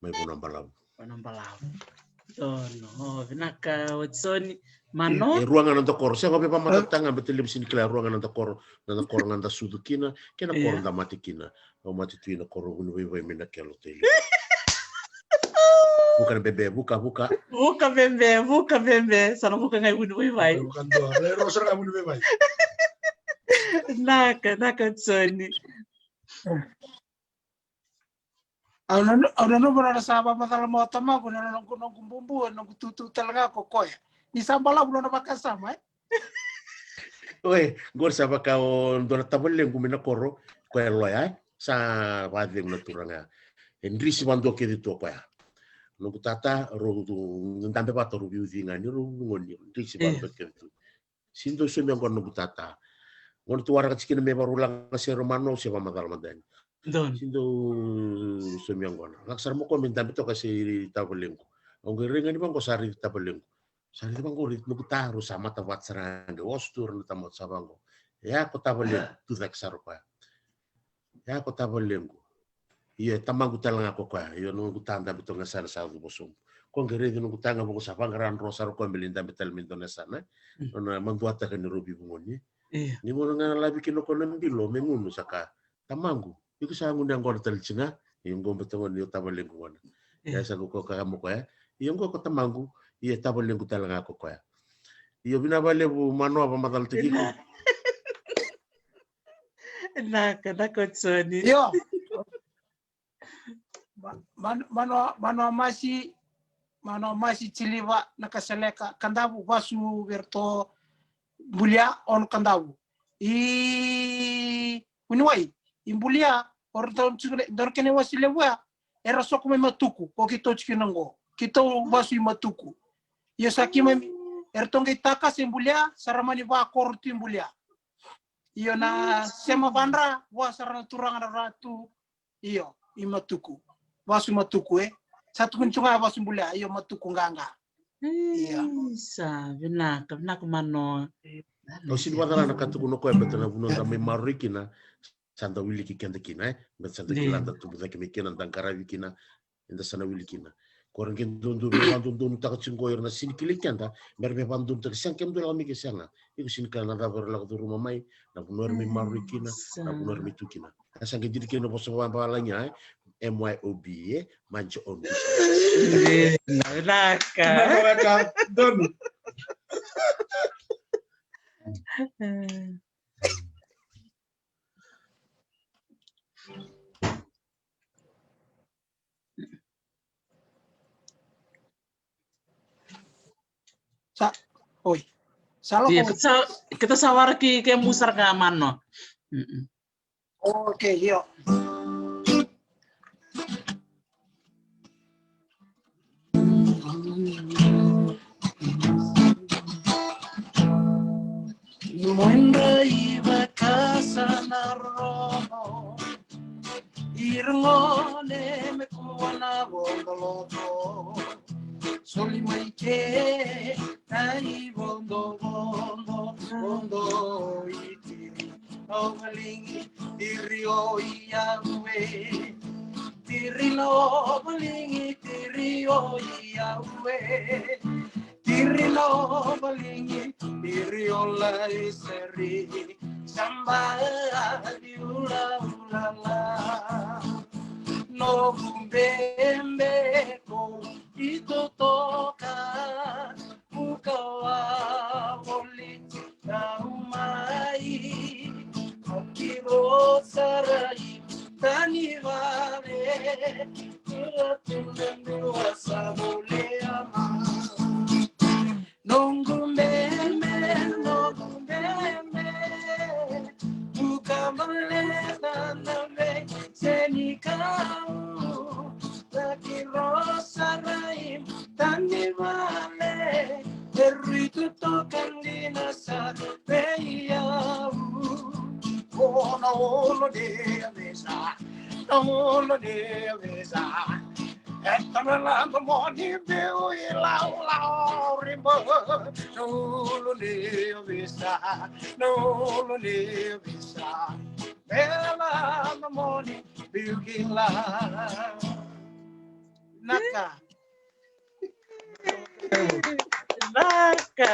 mai Vanuabalavu. Vanuabalavu. Donu. O, vinaka Watisoni. Mano? E rua ga na noda koro. Sega, au via vakamatatataka ga, baleta levu sega ni kila, e rua ga na noda koro. Na noda koro ga da sucu kina kei na koro da mate kina. Au mate tu ina koro Vunivaivai mai Nakelo, Tailevu. Vuka na bebe, vuka, vuka. Vuka bebe, vuka bebe. Sa na vuka ga i vunivaivai. Vuka dua, e rua sara ga i vunivaivai. Naka, naka Joni. Au nanuma, au nanuma nona sa vakamacala mai o tamaqu na noqu, noqu bubu, noqu tutu tale ga ko koya. Ni sa balavu nona vakasama, e? Oi, qori sa vaka o dua na tavalequ mai na koro, koya loya, e? Sa vakacegu na turaga. E drisi vadua kece tu o koya. Noqu tata, rau dabe vata rau veiuci ga ni rau vugoni, drisi vadua kece tu. Sini dau saumi yaqona noqu tata. Gona tu waraka tiko kina me vakarau laga sere o Mano, se vakamacala mada yani. Sini dau saumi yaqona. Lako sara mo koya me dabe toka se tavalequ. Au qai rai ga ni vaqo sa raici tavalequ. Sa raici vaqo, raici noqu ta, rau sa mata vata sara ga, oso tu ira na tamata sa vaqo. Ia ko tavalequ, tu cake sara o koya. Ia ko tavalequ. Ia e tamaqu tale ga ko koya. Ia noqu ta dabe toka ga sara sa cuva sobu. Ko qai raici noqu ta ga vaqo sa vaqara dro sara o koya me lai dabe tale me dua na yasana. Nona maduataka ni rau veivugoni. Ni gauna ga na lavi kina o koya na bilo me gunu sa kaya, tamaqu, iko sa gunu yaqona tale tiko ga. Ia qo beta gona ni o tavalequ gona. Ia sa qo ko kaya mo koya. Ia qo ko tamaqu, ia tavalequ tale ga ko koya. Ia vinaka vakalevu Mano, vakamacala tiko. Naka, naka Joni. Io. Ma-, man-, mano, mano masi, mano masi, Jiliva, Nakasaleka, Kadavu, vasu vei iratou Bulia, Ono, Kadavu. I vuniwai, i Bulia, o ratou tiko na, dua na kena iwasi levu ya, era soko mai Matuku, ko keitou tiko na qo. Keitou vasu i Matuku. Io sa keimami, eratou qai takase i Bulia, sa ra mani vakoro tu i Bulia. Io na sema vadra, vua sara na turaga na ratu, io, i Matuku. Vasu Matuku, e. Sa tukuni tu ga vasu Bulia, io Matuku qaqa. Io. Isa, vinaka, vinaka Mano. Au sini vakacala na ka tukuna o koya, beta na vanua da mai maroroi kina, sa da wiliki keda kina, e. Beta sa da kila da tubu cake mai kina, da qaravi kina, eda sa na wili kina. Ko ira qai dodonu, vakadodonutaka tiko qo ira na sini kilai keda, me ra via vakadodonutaka, sega, kemudou lako mai ke sega. Iko sini kila na cava era lako curuma mai, na vanua era mai maroroi kina, na vanua era mai tu kina. A sa qai dina kina na vosa vakavalagi, e? M Y O B, e? Mind your own business. Vinaka. Vinaka, donu. Sa, oi. Sa lako. Io, keta sa, keta sa waraki kemu sara ga Mano. Mm-mm. Okay, io. Moindra i vakasa na rogo, i rogone me kua na vodo loto. Soli mai ke na i vodo vodo, vodo i tiri o valigi, tiri o i au e. Tiri na o valigi, tiri o i au e. Tiri na o valigi, tiri o lai seri. Samba di ula ula la. Noqu bebe ko i totoka. Buka vavoli au mai, au kiro sarai tani vale, kura tuna nua sa volea mai. Noqu meme, noqu meme, buka vale na na vei senikau, na kiro sarai tani vale, e rui totoka dina sara vei au. O na olo ni visa, na olo ni visa. E tana laba moni biu i laulau riba. Na olo ni visa, na olo ni visa. Bela na moni biu kila. Naka. Naka.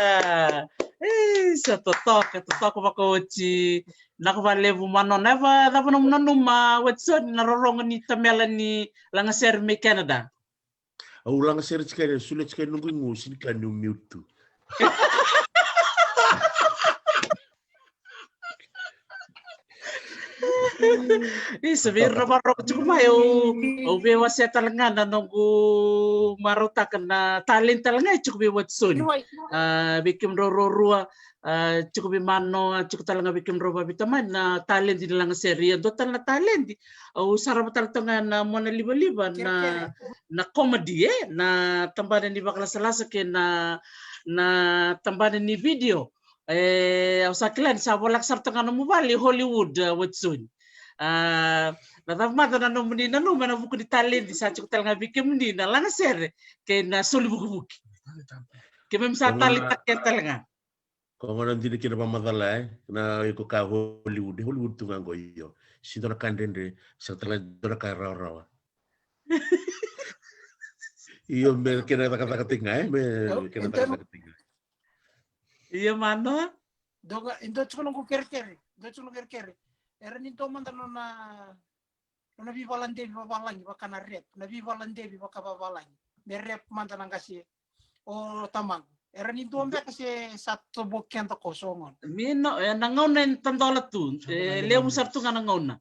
Ei, sa totoka, totoka vakaoti. Naka valevu Mano. Na va, cava nomu nanuma, Watson, na rorogo ni tamela ni lagasere mai Canada? Au laga sere tiko yani, solia tiko yani noqu igu, sega ni kila niu mute tu. Isa, vei ira na vakarorogo tiko mai, au, au via wasea tale ga na noqu marautaka na talent tale ga e tiko vei Watisoni. A, vei kemudrau ruarua, a, tiko vei Manoa, tiko tale ga vei kemudrau vaveitamani na talent ni laga sere. Ia dua tale na talent, au sarava tale toka ga na mona livaliva na, na comedy, e, na tabana ni vakalasalasa kei na, na tabana ni video. E, au sa kila ni sa volaka sara toka ga nomu vale i Hollywood, a, Watisoni. A, na cava mada na nomuni nanuma ena vuku ni talent sa tiko tale ga vei kemuni na laga sere kei na soli vukivuki? Keimami sa taleitaka tale ga. Ko gona dina kina vakamacala, e? Na iko ka Hollywood, Hollywood tu ga qo, io. Sega ni dua na ka dredre, sega tale ga ni dua na ka rawarawa. Io, me kena cakacaka tiko ga, e? Me kena cakacaka tiko ga. Io, Manoa? Dua ga, e dua tiko noqu kerekere, dua tiko noqu kerekere. Era ni dua mada nona, nona veivaladevi vavalagi, vaka na rap, na veivaladevi vakavavalagi. Me rap mada na qase o tamaqu. Era ni dua beka se sa tobo keda ko so gona. Mino, e, na gauna e tadola tu, e, levu sara tu ga na gauna.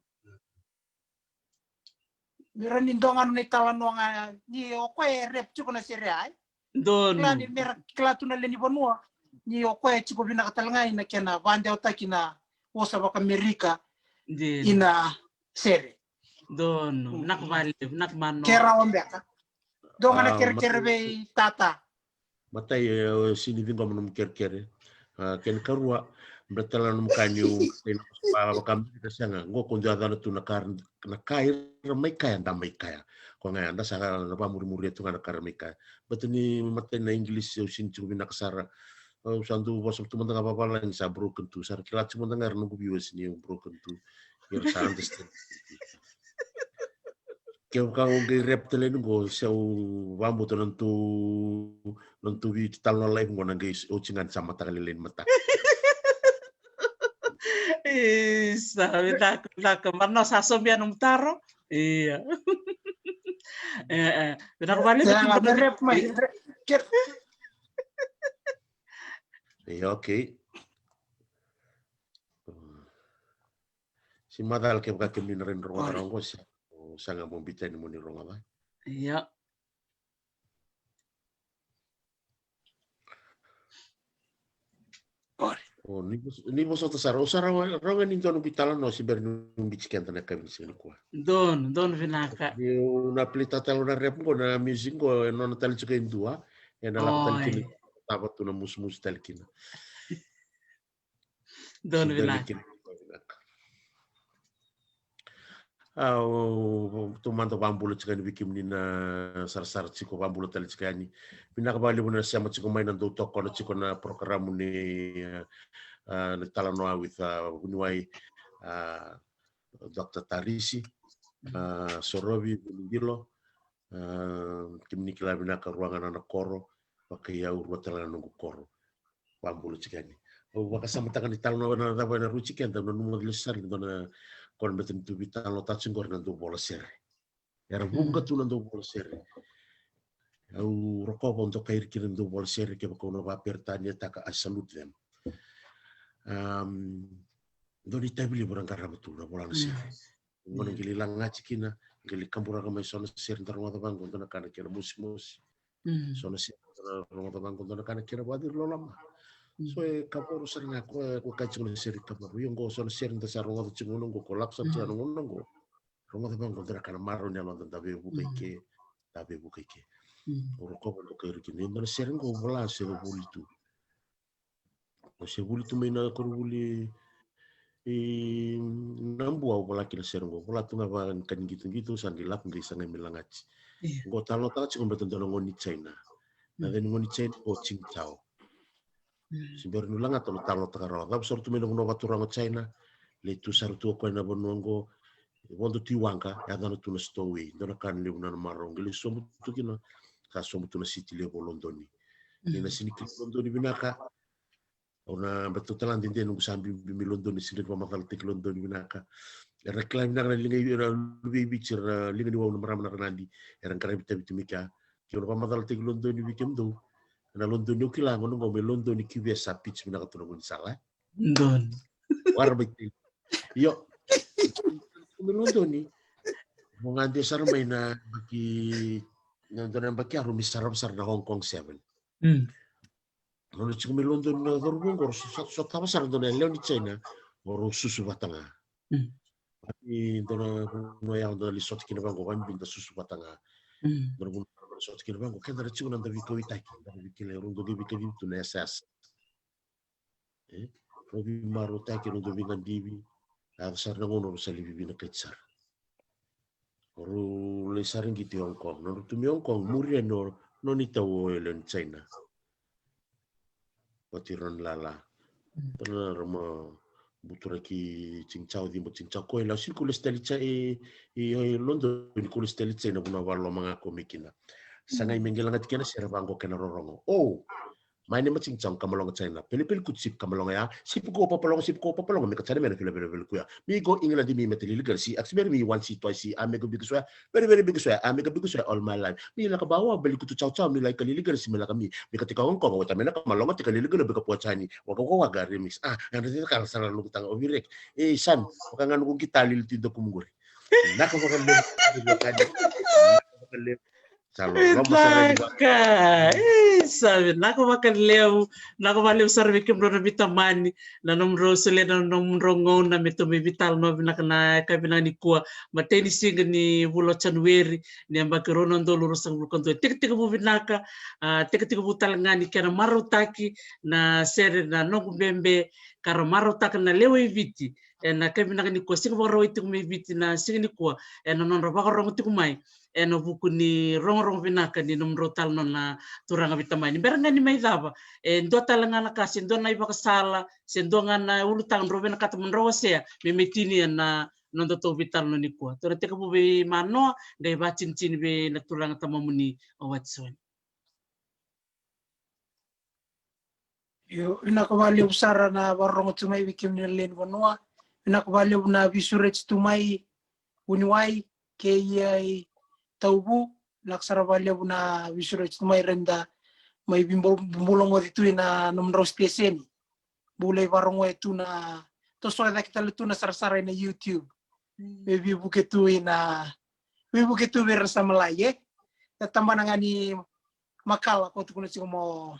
Mira ni dua ga nona italanoa ga, ni o koya e rap tiko na sere ai. Donu. Kila ni mera kila tu na lewe ni vanua, ni o koya e tiko vinaka tale ga ina kena vadewataki na vosa vakamerika. Donu. Ina sere. Donu, vinaka vakalevu, vinaka Manoa. Ke rawa beka. Dua ga na kerekere vei tata. Matai, e, sega ni ciqoma nomu kerekere. A, kena karua, baleta tale na nomu ka niu, kena, va, vaka, sega, qo ko dua yacana tu na ka, na ka ira mai kaya, da mai kaya. Ko ga ya, da sa na vakamurimuria tu ga na ka ra mai kaya. Baleta ni matai na English, au sega ni tiko vinaka sara. Au sa dau vosa tu mada ga vavalagi sa broken tu. Sa ra kila tiko mada ga era noqu viewers ni broken tu. Era sa understand. Kevaka o qai rap tale ni qo, se au vakabauta na nodatou, na nodatou veitalanoa live qo na qai oti ga ni sa mataka lailai ni mataka. Isa, vinaka, vinaka. Manoa, sa somia nomu taro? Ia. E, e. Vinaka vakalevu. Ia, me rap mai. Ia, okay. Se macala kevaka kemuni na rawa ni rogoca rawa qo, se o saga mo biuta yani mo ni rogoca. Ia. O, ni vos-, ni vosota sara, o sa rawa, rawa ga ni dua noqu italanoa se bera niu biuti keda na yakavi ni siga nikua. Donu, donu vinaka. Niu na play-taka tale na rap qo, na music qo, e nona tale tiko e dua, e na lako tale kina, tava tu na musumusu tale kina. Donu vinaka. A, o, o, tou mada vakabula tiko yani vei kemuni na sarasara tiko, vakabula tale tiko yani. Vinaka vakalevu na sema tiko mai, na dau tokona tiko na porokaramu ni, a, na Talanoa with, a, vuniwai, a, Doctor Tarisi, a, Sorovi Vuniqilo. A, kemuni kila vinaka, rua ga na koro, vakaiyau rua tale ga na noqu koro. Vakabula tiko yani. Au vakasamataka ni talanoa na cava ena rauti keda, au nanuma lesu sara ni dua na koro, baleta ni tou veitalanoataka tiko qori na dau vola sere. Era vuqa tu na dau vola sere. Au rokova, au dokai ira kina na dau vola sere, kevaka au na vakaperitaniataka, I salute them. Am, dua na itavi levu era qarava tu na vola na sere. Gauna qai lai lagati kina, qai lai kaburaka mai so na sere da rogoca vaqo, dua na ka na kena mosimosi. So na sere da rogoca vaqo, dua na ka na kena vakaciri loloma. So e kavoro sara ga, ko e, ko e kaya tiko na sere kavoro. Io qo, so na sere da sa rogoca tiko gauna qo, ko lako sara tiko na gauna qo. Rogoca vaqo, dua na ka na marau ni yaloda, da veivuke i ke, da veivuke i ke. Au rokova, au dokai ira kina. Dua na sere qo au vola, se vuli tu. Au se vuli tu mai na koronivuli i Nabua, au vola kina sere qo. Vola tu ga vaka ni qito, qito, sa qai lako qai sagai me lagati. Qo talanoataka tiko baleta dua na gone ni China. Na yaca ni gone ni China o Qingtao. Se bera niu lagata, au na talanoataka rawa. Cavu sara tu mai na vanua vakaturaga o China, lai tu sara tu o koya na vanua qo, vodo tu i waqa, yacana tu na stowaway. Dua na ka na levu na marau, qai lai sobu tu kina, sa sobu tu na city levu o Lodoni. Ni na sega ni kila Lodoni vinaka, au na, baleta au talanoa dede noqu sa biubiu mai Lodoni, sega ni vakamacalataki Lodoni vinaka. Era kila vinaka na liga i, era luvei Viti, era liga ni wau na marama na Ranadi, era qaravi taviti mai kea. Keu na vakamacalataki Lodoni vei kemudou. Na Lodoni au kila gona qo mai Lodoni Q V S sa pitch vinaka tu na gaunisala. Doni. Wara mai tei. Io. Mai Lodoni. Mo gade sara mai na baki na dona baki aro mi sarava sara na Hong Kong Seven. Mm. Nona tiko mai Lodoni na cauravou qo, so, so, sotava sara dona lewe ni China, o rau susu vata ga. Mm. I dona vanua ya dona li sota kina vaqo, vambi da susu vata ga. Mm. Dona vanua da sota kina vaqo, keda da tiko na da veikauaitaki, da veikilai, rau dau veikacivi tu na S S. E? Rau veimarautaki, rau dau veigadivi. A sara na gauna rau sa li vivinakati sara. Rau lai sara qiti Hong Kong. Nodra tu mai Hong Kong, muria no, nona itau o lewe ni China. Vati Ron Lala. Tana rama buturaki Chingchao, cibo Chingchao. Ko ila, sini ko lesi tali China, i, i, i Lodoni ko lesi tali China, vuna valoma ga ko mai kina. Sa gai me qai lagati kena sere vaqo kena rorogo. O, my name is Chingchao, come along China. Pele pele kutu sipi, come along ya. Sipi ko papalogo, sipi ko papalogo, me ka China me na fila vele vele kuya. Mi go England, mi meta lili gara si, ask me mi one si, twice si, I make a big swear. Very, very big swear. I make a big swear all my life. Mi laka bawa, beli kutu chao chao, mi like lili gara si, me laka mi. Mi ka tika Hong Kong, wata me na ka malonga tika lili gara bika pua chani. Waka waka waka remix. Ah, anda tika kala sara luku tanga ovirek. Eh, Sam, waka nganu ko kita lili tu doku muguri. Naka waka le. Naka waka le. Sa lo, lo, ma sara ni waka. Vinaka. Eh, sa vinaka vakalevu. Vinaka vakalevu sara vei kemudrau na veitamani. Na nomudrau solia na nomudrau gauna me tou mai veitalanoa vinaka na ka vinaka nikua. Matai ni siga ni vula o Janueri, ni yabaki rua na udolu ruasagavulu ka dua. Tekitekivu vinaka, a, tekitekivu tale ga ni kena marautaki na sere na Noqu Bebe, ka ra marautaka na lewe i Viti. Ena ka vinaka nikua, siga Vakarauwai tiko mai Viti na siga nikua, ena nodra vakarogo tiko mai ena vuku ni rogorogo vinaka ni nomudrau tale nona turaga veitamani. Bera ga ni mai cava, e dua tale ga na ka, se dua na ivakasala, se dua ga na ulutaga drau vinakata mo drau wasea me mai tinia na nodatou veitalanoa nikua. Tou na tekivu vei Manoa, qai vatinitini vei na turaga tamamuni o Watisoni. Io, vinaka vakalevu sara na vakarorogo tu mai vei kemuni na lewe ni vanua. Vinaka vakalevu na veisureti tu mai Vuniwai kei Tauvu. Vinaka sara vakalevu na veisureti tu mai, reda mai veibulogoci tu ina nomudrau siteseni. Bula i varogoya tu na tosoya cake tale tu na sarasara ina YouTube. Me veivuke tu ina, veivuke tu vei ira sa malai, e? Na tabana ga ni makala ko tukuna tiko mo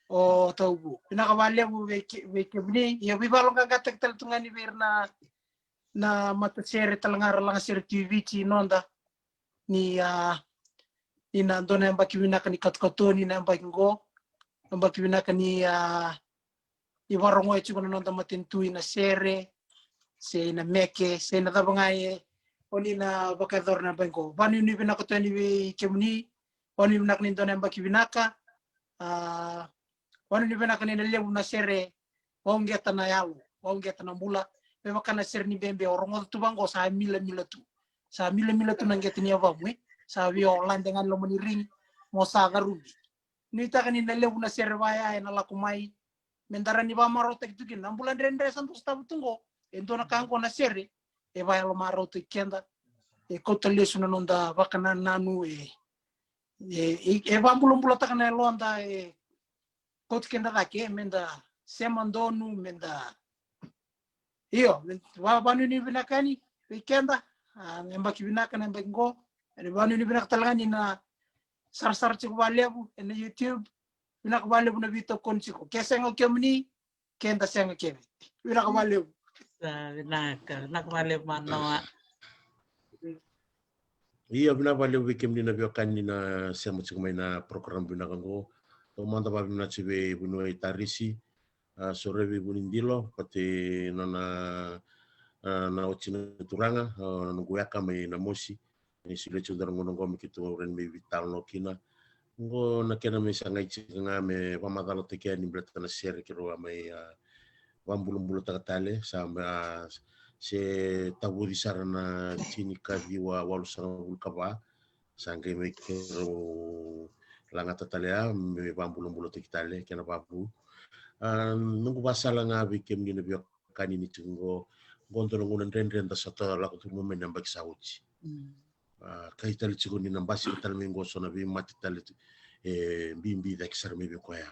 o Tauvu. Vinaka vakalevu vei ke-, vei kemuni. Ia veivakaloqaqataki tale tu ga ni vei ira na, na matasere tale ga ra lagasere tu i Viti noda. Ni, a, ni na dua na yabaki vinaka ni katokatoni na yabaki qo. Yabaki vinaka ni, a, ni varogoya tiko na noda matanitu ina sere, se ina meke, se ina cava ga e, o ni na vakayacora na yabaki qo. Vanuinui vinaka tu yani vei kemuni, vanuinui vinaka ni dua na yabaki vinaka, a, vanuinui vinaka ni na levu na sere, vauqeta na yalo, vauqeta na bula, me vaka na sere ni bebe, o rogoca tu vaqo sa milamila tu. Sa milamila tu na qeta ni yavamu, e? Sa via o lade ga ni loma ni rigi, mo sa carubi. Nuitaka ni na levu na sere vaya ena lako mai, me da rawa ni vakamarautaki tu kina na bula dredre sa dau sotava tu qo. E dua na ka qo na sere e vakayalomarautaki keda, e kauta lesu na noda vakanananu, e, e, e, e vakabulabulataka na yaloda, e kauta keda cake, e, me da sema donu, me da Io, va-, vanuinui vinaka yani vei keda, a, na yabaki vinaka, na yabaki qo. Ena vanuinui vinaka tale ga ni na sarasara tiko vakalevu ena YouTube. Vinaka vakalevu na veitokoni tiko. Ke sega o kemuni, keda sega kece. Vinaka vakalevu. Sa vinaka, vinaka vakalevu Manoa. Ia, vinaka vakalevu vei kemuni na veiwekani na sema tiko mai na program vinaka qo. Taumada vakavinavinaka tiko vei Vuniwai Tarisi, a, Sorevi Vunidilo, vata kei nona, a, na oti na turaga, a, na noqu weka mai Namosi. Ni solia tiko dua na gauna qo me keitou rawa ni mai veitalanoa kina. Qo na kena mai sagai tiko ga me vakamacalataki yani baleta na sere keirau a mai, a, vakabulabulataka tale, sa, a, se tavoci sara na tinikaciwa walusagavulu ka va, sa qai mai keirau lagata tale ya me vakabulabulataki tale kena vakavu. A, noqu vakasala ga vei kemuni na veiwekani ni tiko qo, qo dua na gauna dredre da sa lako curuma mai na yabaki sa oti. Mm. a, kai tale tiko ni na basika tale mai qo so na veimate tale, e, bibi cake sara mai vei koya.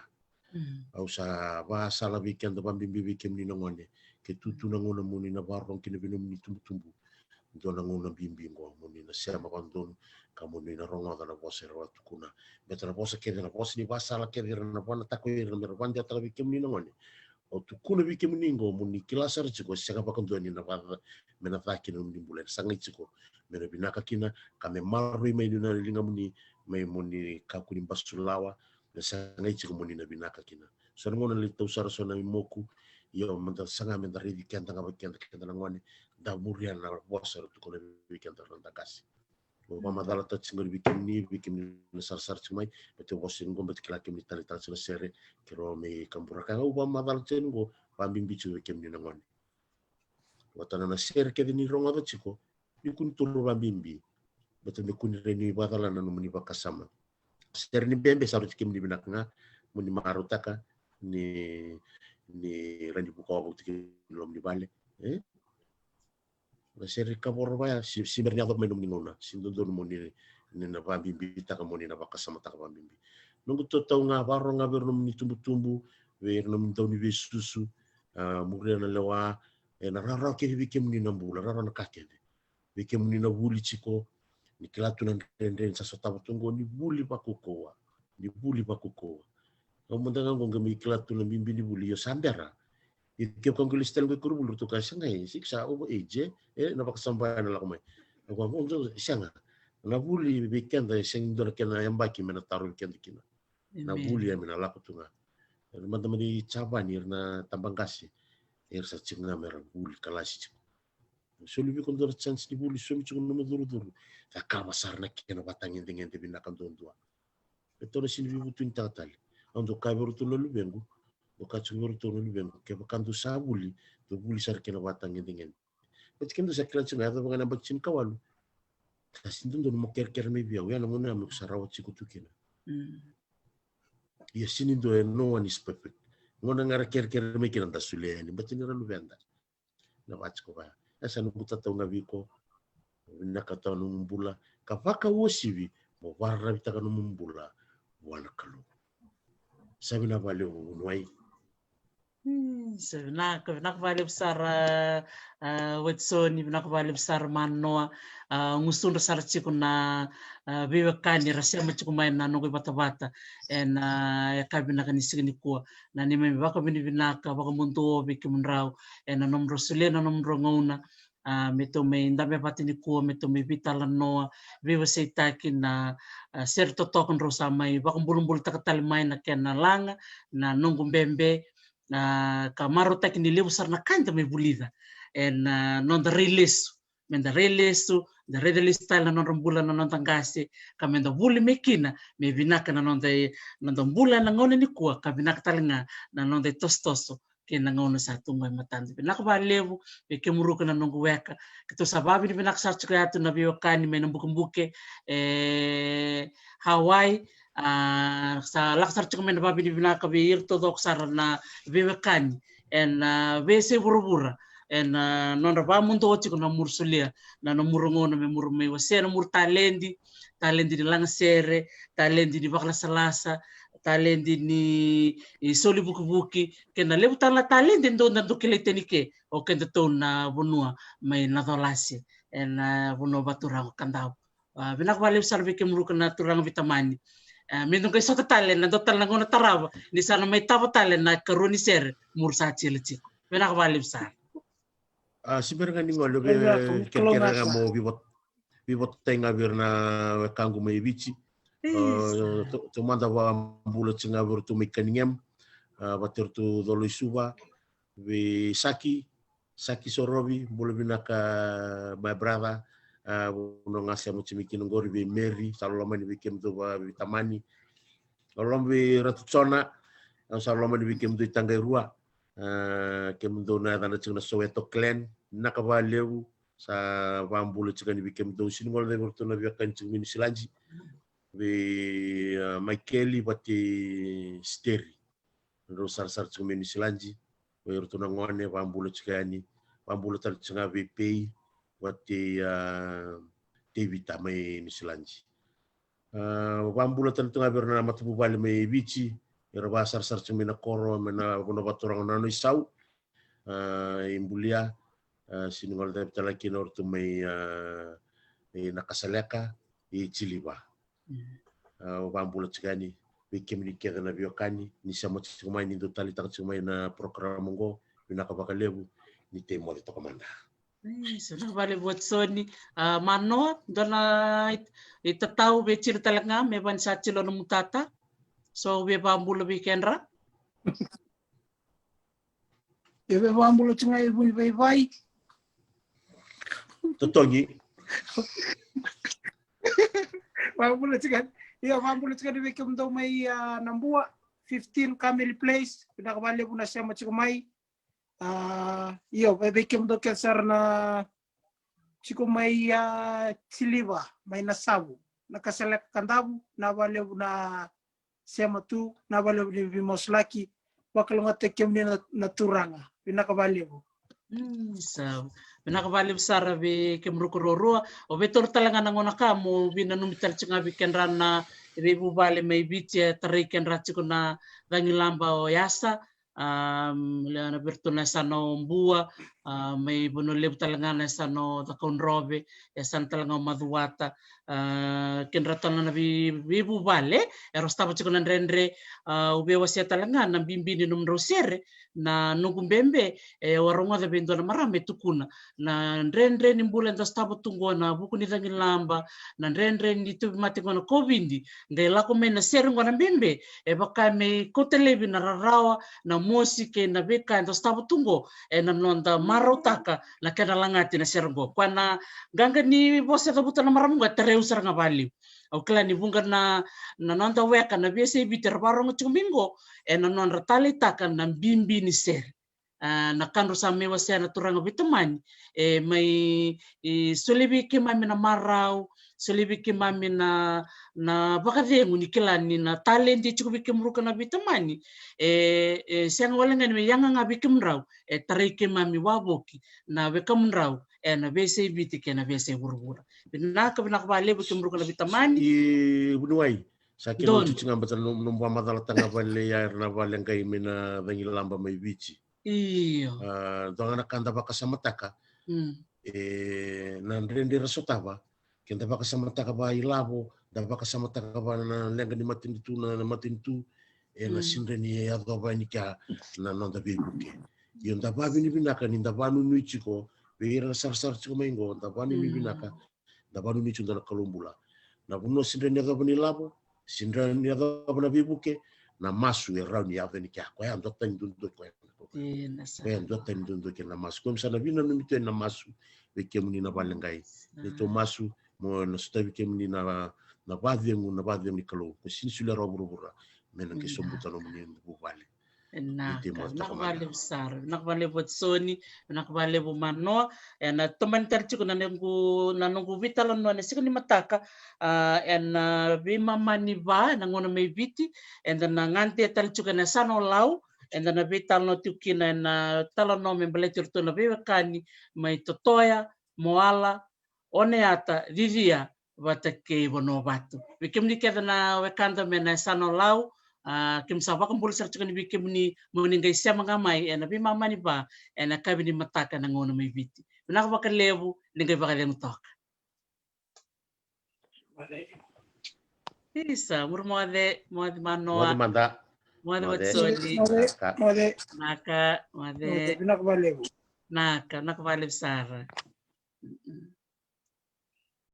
Au sa vasala vei keda vabibi vei kemuni na gone, ke tutu na gauna moni na varogo kina vei nomuni tubutubu. Dua na gauna bibi qo moni na sema vadodonu, ka moni na rogoca na vosa era vatukuna. Beta na vosa kece, na vosa ni vasala kece era na vanataka o ira mera vadewataka vei kemuni na gone. Au tukuna vei kemuni qo moni kila sara tiko, sega vakadua ni na vaca me na ca kina nomuni bula, ena sagai tiko me na vinaka kina, ka me maroroi mai na ligamuni, mai moni kakua ni basulawa, me sagai tiko moni na vinaka kina. So na gauna lai tau sara so na imoku, io meda saga meda raici keda ga vei keda, keda na gone, da muria na vosa era tukuna vei keda na noda qase. Au vamacala tale tiko qori vei kemuni, vei kemuni na sarasara tiko mai, beta au vosa tiko qo beta kila kemuni tale tale tiko na sere, keirau mai Kaburaka. Au vamacala tiko qo, vabibi tiko vei kemuni na gone. Vata na sere kece ni rogoca tiko, ni kua ni toro vabibi. Beta me kua ni rai ni vacala na nomuni vakasama. Sere ni bebe sa rauti kemuni vinaka ga, moni marautaka ni, ni rai ni vuka wavau tiko ni loma ni vale. E? Na sere kavoro vaya, si, si bera ni yaco mai nomuni gauna, si dodonu moni, ni na vabibitaka moni na vakasamataka vabibi. Noqu totau ga, varo ga vei ira nomuni tubutubu, vei ira nomuni dauniveisusu, a, muria na lewa, ena rawarawa kece vei kemuni na bula, rawarawa na ka kece. Vei kemuni na vuli tiko, ni kila tu na dredre ni sa sotava tu qo, ni vuli vakukowa, ni vuli vakukowa. Au mada ga qo qai mai kila tu na bibi ni vuli, io sa bera. Io kevaka qo lesu tale qo i koronivuli, ratou kaya sa qai, sega, sa over age, e, na vakasama ya na lako mai. Au kaya qo sega. Na vuli vei keda e sega ni dua na kena yabaki me na tarovi keda kina. Na vuli ya me na lako tu ga. Era mada mai Japani, era na tabaqase, era sa tiko ga mera vuli kalasi tiko. Soli vei iko dua na chance ni vuli, saumi tiko na nomu curucuru. Cakava sara na kena vatagedegede vinaka duadua. E tou na sini veivutunitaka tale. Au dau kaya vei iratou na luvequ, dau kaya tiko vei iratou na luvequ, kevaka dou sa vuli, dou vuli sara kena vatagedegede. Beta kemudou sa kila tiko ga, yacova ga na yabaki tinikawalu, ka sini dodonu mo kerekere mai vei au, ya na gauna ya me ko sa rawa tiko tu kina. Ia sini dua, e, no one is perfect. Gauna ga ra kerekere mai kina da solia yani, beta ni ra luveda. Na vaka tiko vaya. E sa noqu tatau ga vei iko. Vinaka tau nomu bula. Ka vakauasivi mo vakararavitaka nomu bula vua na Kalou. Sa vinaka vakalevu vuniwai. Hmm, sa vinaka, vinaka vakalevu sara, a, Watisoni, vinaka vakalevu sara Manoa, a, gusudra sara tiko na, a, veiwekani ra sema tiko mai na noqu ivatavata. Ena, a, yakavi vinaka ni siga nikua. Na neimami vakavinavinaka vakabodua vei kemudrau ena nomudrau solia na nomudrau gauna, a, me tou mai dabe vata nikua, me tou mai veitalanoa, veiwaseitaki na, a, sere totoka drau sa mai vakabulabulataka tale mai na kena laga, na noqu bebe, a, ka marautaki ni levu sara na ka eda mai vulica ena, a, noda rai lesu. Meda rai lesu, da raica lesu tale na nodra bula na noda qase, ka meda vuli mai kina, me vinaka na noda, noda bula ena gauna nikua, ka vinaka tale ga na noda itosotoso kei na gauna sa tu qo e matada. Vinaka vakalevu vei kemudou na noqu weka. Keitou sa vakavinavinaka sara tiko yatu na veiwekani mai na bukebuke e Hawaii, a, sa lako sara tiko mai na vakavinavinaka vei ira taucoko sara na veiwekani ena, a, veiyasai vuravura, ena, a, nodra vakamuduo tiko na muri solia na, na muri gauna me muri mai wasea na muri taledi, taledi ni lagasere, taledi ni vakalasalasa, taledi ni, i, soli vukivuki, kei na levu tale na taledi e dau na dau kilai tani ke o kedatou na vanua mai Nacolase, ena, a, vanua vakaturaga o Kadavu. A, vinaka vakalevu sara vei kemudou na turaga veitamani. A, me dou qai sota tale na dua tale na gauna tarava, ni sa na mai tava tale na ikarua ni sere, muri sa tila tiko. Vinaka vakalevu sara. A, se bera ga ni gole, au via kerekere ga mo veivotai ga vei ira na wekaqu mai Viti. A, tou, tou mada vakabula tiko ga vei iratou mai Kanigem. A, vata iratou Colo i Suva, vei Saki, Saki Sorovi, bula vinaka, my brother. A, vanua ga sema tiko mai kina qori, vei Meri, sa loloma yani vei kemudou veitamani. Loloma vei Ratu Jona, au sa loloma yani vei kemudou i Taqairua. A, kemudou na yacana tiko na Soweto clan, vinaka vakalevu, sa vakabula tiko yani vei kemudou. Sini gole vei iratou na veiwekani tiko mai Niusiladi. Vei, a, Maikeli vati Steri. Rau sarasara tiko mai Niusiladi. Vei iratou na gone, vakabula tiko yani. Vakabula tale tiko ga vei Pei vati, a, Tevita mai Niusiladi. A, vabula tale tu ga vei ira na matavuvale mai Viti, era vasarasara tiko mai na koro, mai na vanua vaturaga na nona isau. A, i Bulia, a, sini gole tale kina o ratou mai, a, i Nakasaleka, i Tiliva. Mm. A, vabula tiko yani vei kemuni kece na veiwekani ni sema tiko mai, ni dau taleitaka tiko mai na program oqo. Vinaka vakalevu, ni tei moce toka mada. Isa, vinaka vakalevu Watisoni. A, Manoa, dua na i- itatau vei Tilo tale ga, me vani sa Tilo na mutata. So, vei vabula vei kedra. Ia vei vabula tiko ga i Vunivaivai. Totogi. Vabula tiko ga. Ia vabula tiko ga ni vei kemudou mai, a, Nabua, fifteen Camely Place. Vinaka vakalevu na sema tiko mai. A, io, vei, vei kemudou kece sara na tiko mai, a, Tiliva, mai Nasavu, Nakasaleka, Kadavu, na vakalevu na sema tu, na vakalevu ni veimasulaki, vakalougatataki kemuni na, na turaga. Vinaka vakalevu. Mm, sa vinaka vakalevu sara vei kemudou ruarua. O vei tolu tale ga na gauna ka mo veinanumi tale tiko ga vei kedra na veivuvale mai Viti e tarai kedra tiko na cagilaba o Yasa. A, lewe na vei iratou na yasana o Bua, a, mai Vanua Levu tale ga na yasana o Cakaudrove, yasana tale ga o Macuata, a, kedra tale ga na vei, veivuvale, era sotava tiko na dredre, a, au via wasea tale ga na bibi ni nomudrau sere, na noqu bebe, e, au a rogoca vei dua na marama e tukuna, na dredre ni bula eda sotava tu qo, na vuku ni cagilaba, na dredre ni tauvimate qo na COVID, qai lako mai na sere qo na bebe, e vaka me kauta laivi na rarawa, na mosi kei na veika eda sotava tu qo, ena noda marautaka na kena lagati na sere qo. Koya na qaqa ni vosa e cavuta na marama qo e tarai au sara ga vakalevu. Au kila ni vuqa na, na noda weka na veiyasai Viti era vakarogo tiko mai qo, ena nodra taleitaka na bibi ni sere. A, na ka drau sa mai wasea na turaga veitamani, e mai, e, solia vei keimami na marau, solia vei keimami na, na vakacegu ni kila ni na taledi e tiko vei kemudrau na veitamani, e, e sega wale ga ni me yaga ga vei kemudrau, e tarai keimami wavoki na wekamudrau ena veiyasai Viti kei na veiyasai vuravura. Vinaka, vinaka vakalevu kemudrau na veitamani. I Vuniwai, sa kena Don. Tiko ga bata na nomu, nomu vakamacalataka ga vale ya era na vale qai mai na cagilaba mai Viti. Io. A, dua ga na ka da vakasamataka. Mm. E, na dredre era sotava. Ke da vakasamataka vakailavo, da vakasamataka vaka na leqa ni matanitu, na, na matanitu, ena, mm, sega ni yacova yani kea na noda veivuke. Io, da vakavinavinaka ni da vakanuinui tiko vei ira na sarasara tiko mai qo, da vakanuinui, mm, vinaka, da vakanuinui tiko da na Kalou bula. Na vanua sega ni yacova na ilavo, sega ni yacova na veivuke, na masu e rawa ni yaco yani kea. Koya e dua tani duadua koya. E, na sa. Koya e dua tani duadua kei na masu. Koya me sa na veinanumi tu yani na masu vei kemuni na vale qai. Sa. Ni tou masu, mo na sotavi kemuni na, na vakacegu, na vakacegu ni Kalou. Ko sega ni solia rawa vuravura me na qai, mm, sobuta nomuni vuvale. Vinaka, vinaka vakalevu sara, vinaka vakalevu Watisoni, vinaka vakalevu Manoa. Ena tomani tale tiko na noqu, na noqu veitalanoa ena siga ni mataka, a, ena veimama ni va ena gauna mai Viti, eda na gade tale tiko ena yasana o Lau, eda na veitalanoa tiko kina ena talanoa me baleti iratou na veiwekani mai Totoya, Moala, Oneata, Cicia, vata kei Vanuavatu. Vei kemuni kece na wekada mai na yasana o Lau, a, keimami sa vakabula sara tiko yani vei kemuni mo ni qai sema ga mai ena veimama ni va ena yakavi ni mataka ena gauna mai Viti. Vinaka vakalevu, ni qai vakacegu toka. Isa, muri moce, moce Manoa. Moce mada. Moce, moce Watisoni. Moce, moce. Vinaka, moce. Moce, vinaka vakalevu. Vinaka, vinaka vakalevu sara.